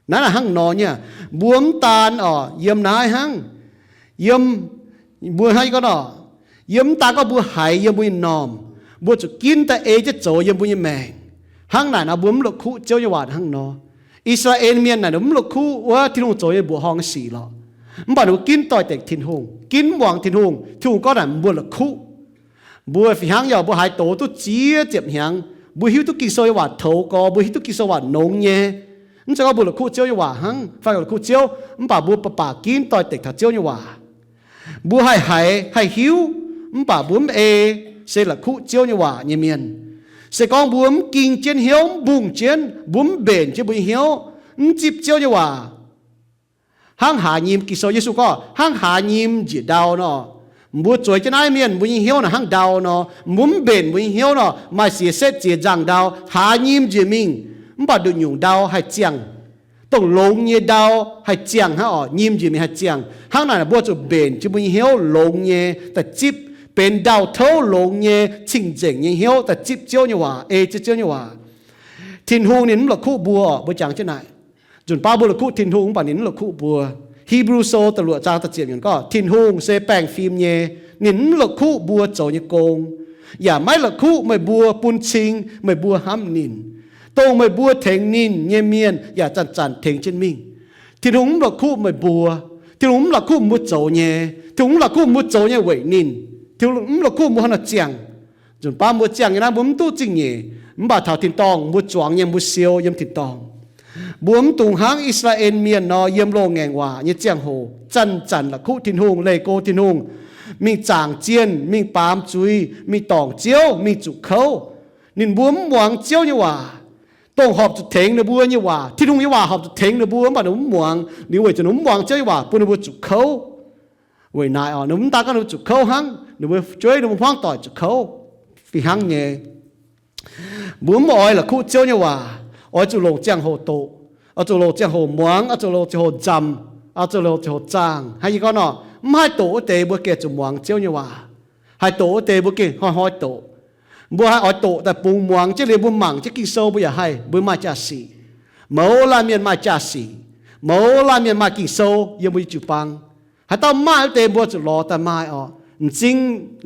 Naaiv naaic hnangv nor nyei. Mbuo mv daan oc, yiem naaiv hnangv, yiem, mbuo hnangv yie gorngv nor, yiem mv daan gorngv mbuo haiz yiem mbuo nyei m'normh, mbuo zuqc ginv daaih ei jienv zoux yiem mbuo nyei maengc. Hnangv naaic nor mbuo mv la'kuqv Ziouv nyei waac hnangv nor. I^saa^laa^en Mienh naaic ninh mv la'kuqv wuov Tin-Hungh zoux nyei mbuoqc horngh nyei sic lorqc. Mv baac ninh mbuo ginv doix-dekc Tin-Hungh, ginv mv muangx Tin-Hungh. Tin-Hungh gorngv naaic mbuo la'kuqv. Mbuo fih hnangv yaac mbuo haiz doz duqv ziex ziepc hnyangx, mbuo hiuv duqv Ging-Sou nyei waac toux gorx, mbuo hiuv duqv Ging-Sou waac nongx nyei. Mv zeiz gorngv mbuo la'kuqv Ziouv nyei waac hnangv fai la'kuqv Ziouv, mv baac mbuo baac baac ginv doix-dekc taux Ziouv nyei waac. Mbuo haih haiz haih hiuv, mv baac mbuo mv ei, se la'kuqv Ziouv nyei waac nyei mienh. Se gorngv mbuo mv ging jienv hnyouv, mv mbungh jienv, mbuo mv mbenc jienv mbuo nyei hnyouv, mv zipv Ziouv nyei waac, hnangv haaz nyim, Ging-Sou, Yesu gorngv hnangv haaz nyim njiec ndau nor. Mbuo zueiz jienv naaiv mienh mbuo nyei hnyouv naaic hnangv ndau nor, mbuo mv mbenc mbuo nyei hnyouv nor, maaih siex setv ziex nzangh ndau haaz nyim njiec mingh, mv baac nduqc nyungc ndau haih ziangh. Dongh longx nyei ndau haih ziangh hnangv oc, nyim njiec mingh haih ziangh. Hnangv naaic mbuo zuqc mbenc jienv mbuo nyei hnyouv longx nyei daaih zipv, benx ndau-touv longx nyei cing-nzengc nyei hnyouv daaih zipv Ziouv nyei waac, ei jienv Ziouv nyei waac. Tin-Hungh ninh mv la'kuqv mbuo oc, mbuo jangx jienv naaic. Nzunc baav mbuo la'kuqv Tin-Hungh mv baac ninh mv la'kuqv mbuo. Hipv^lu Sou da'luoqc zaang da'ziepc yiemc gorngv Tin-Hungh se baengh fim nyei, ninh mv la'kuqv mbuo zoux nyei gong, yaac maiv la'kuqv meih mbuo bun cing meih mbuo hnamv ninh. Dongh meih mbuo tengx ninh nyei mienh yaac zanc-zanc tengx jienv mingh. Tin-Hungh mv la'kuqv meih mbuo. Tin-Hungh mv la'kuqv mbuo zoux nyei. Tin-Hungh mv la'kuqv mbuo zoux nyei weic ninh. Tin-Hungh mv la'kuqv mbuo hnangv nor ziangh. Nzunc baav mbuo ziangh nyei naaiv mbuo mv duqv zingh nyeic, mv baac taux tin-dorngh mbuo zuangx nyei, mbuo siou yiem tin-dorngh. Mbuo mv dungx hnangv I^saa^laa^en Mienh nor yiem loz-ngaengc waac nyei ziangh hoc zanc-zanc la'kuqv Tin-Hungh, leih go Tin-Hungh, mingh zaangc zienh, mingh baamz zuiz, mingh dorngc Ziouv, mingh zuqc kouv. Ninh mbuo mv muangx Ziouv nyei waac. Dongh horpc zuqc tengx ninh mbuo nyei waac, Tin-Hungh nyei waac horpc zuqc tengx ninh mbuo, mv baac ninh mbuo mv muangx. Liuz weic zuqc ninh mbuo mv muangx Ziouv nyei waac bun ninh mbuo zuqc kouv. Weic naaic oc, ninh mbuo mv daan gorngv ninh mbuo zuqc kouv hnangv, ninh mbuo jueiv ninh mbuo hmuangv doic zuqc kouv fih hnangv nyei. Mbuo mv oix la'kuqv Ziouv nyei waac, oix zuqc longc ziangh hoc doqc, oix zuqc longc ziangh hoc muangx, oix zuqc longc ziangh hoc nzamc, oix zuqc longc ziangh hoc zaangh. Hnangv yie gorngv nor, mv haih doqc wuov deix mbuo gengh zuqc muangx Ziouv nyei waac. Haih doqc wuov deix mbuo gengh hnoi-hnoi doqc. Mbuo haih oix doqc daaih bungx muangx jienv liuz mbuo mangc jienv Ging-Sou mbuo yaac haih, mbuo maaih jaa-sic. Mouz laanh mienh maaih jaa-sic. Mouz laanh mienh maaih Ging-Sou yiem mbuo nyei jiu-baang. Haaix dauh maaih wuov deix mbuo zuqc lorz daaih maaih oc. M'zing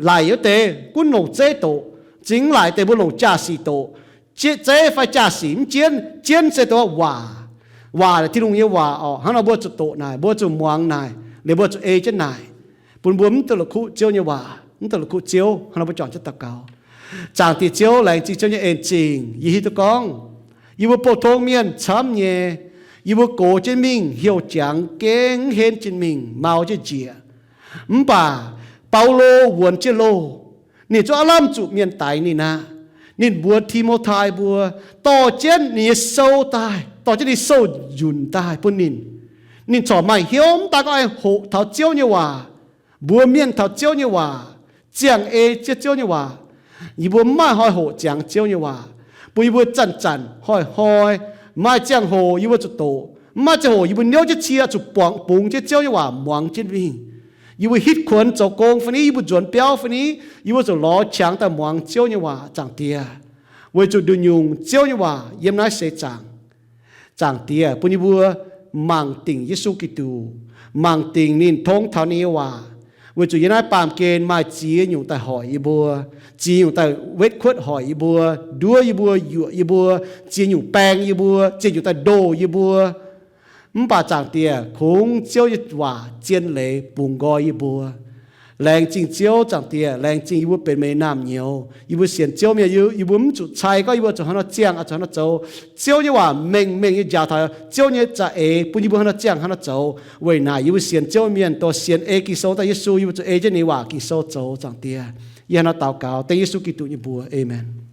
laic wuov deix gunv longc zeiv doqc. M'zing laic deix mbuo longc jaa-sic doqc. Zeiv fai jaa-sic mv jienv, jienv se dongh waac. Waac naaic Tin-Hungh nyei waac oc. Hnangv nor mbuo zuqc doqc naaic, mbuo zuqc muangx naaic, liuz mbuo zuqc ei jienv naaic, bun mbuo mv dungx la'kuqv Ziouv nyei waac, mv dungx la'kuqv Ziouv. Hnangv nor mbuo juangc jienv daux gaux. Zaangc Diex Ziouv, laengz zingh Ziouv nyei en zingh. Yie hiuv duqv gorngv yie mbuo pou-tong mienh camv nyei, Yie mbuo gox jienv mingh heuc jangx gengh henv jienv mingh, mau jienv njiec. Mv baac Baulo wuonx jienv loh, ninh zungv aav lamh zuqc mienh daix ninh aqv. Ninh mbuox Ti^mo^tai mbuo dorh jienv ninh nyei sou daaih, dorh jienv ninh sou-nzunc daaih bun ninh. Ninh corc maaih hnyouv mv daaih gorngv aengx hoqc taux Ziouv nyei waac, mbuox mienh taux Ziouv nyei waac, ziangh ei jienv Ziouv nyei waac. Yie mbuo mv maaih hnoi hoqc ziangx Ziouv nyei waac, bun yie mbuo zanc-zanc hnoi-hnoi maaih ziangh hoc yie mbuo zuqc doqc, mv maaih ziangh hoc yie mbuo niouv jienv cie zuqc buangx bungx jienv Ziouv nyei waac muangx jienv mingh. Yie mbuo hitv kuonx zoux gong fai ni, yie mbuo nzuonx biauv fai ni, yie mbuo zuqc lorz qangx daaih muangx Ziouv nyei waac. Zaangc Diex, weic zuqc nduqc nyungc Ziouv nyei waac yiem naaiv seix zaangc. Zaangc Diex, bun yie mbuo mangc dingc Yesu Giduc, mangc dingc ninh tong taux ninh nyei waac, weic zuqc yiem naaiv baamh gen maaih ziex nyungc daaih hoic yie mbuo, ziex nyungc daaih wetv kuotv hoic yie mbuo, nduov yie mbuo, yuoqc yie mbuo, ziex nyungc baeng yie mbuo, ziex nyungc daaih ndoh yie mbuo. Mv baac Zaangc Diex, kungx Ziouv nyei waac zien leiz bungx nqoi yie mbuo. Laengz zingh Ziouv. Zaangc Diex, laengz zingh yie mbuo benx meih naamh nyouz. Yie mbuo sienx Ziouv mienh, yie mbuo mv zuqc cai gorngv yie mbuo zuqc hnangv nor ziangh, zuqc hnangv nor zoux. Ziouv nyei waac mengh mengh nyei njaaux taux Ziouv nyei za'eix, bun yie mbuo hnangv nor ziangh, hnangv nor zoux. Weic naaic yie mbuo sienx Ziouv mienh, dorh sienx ei Ging-Sou daaih Yesu, yie mbuo zuqc ei jienv ninh nyei waac Ging-Sou zoux. Zaangc Diex, yie hnangv nor daux gaux dengv Yesu Giduc nyei mbuox, aamen.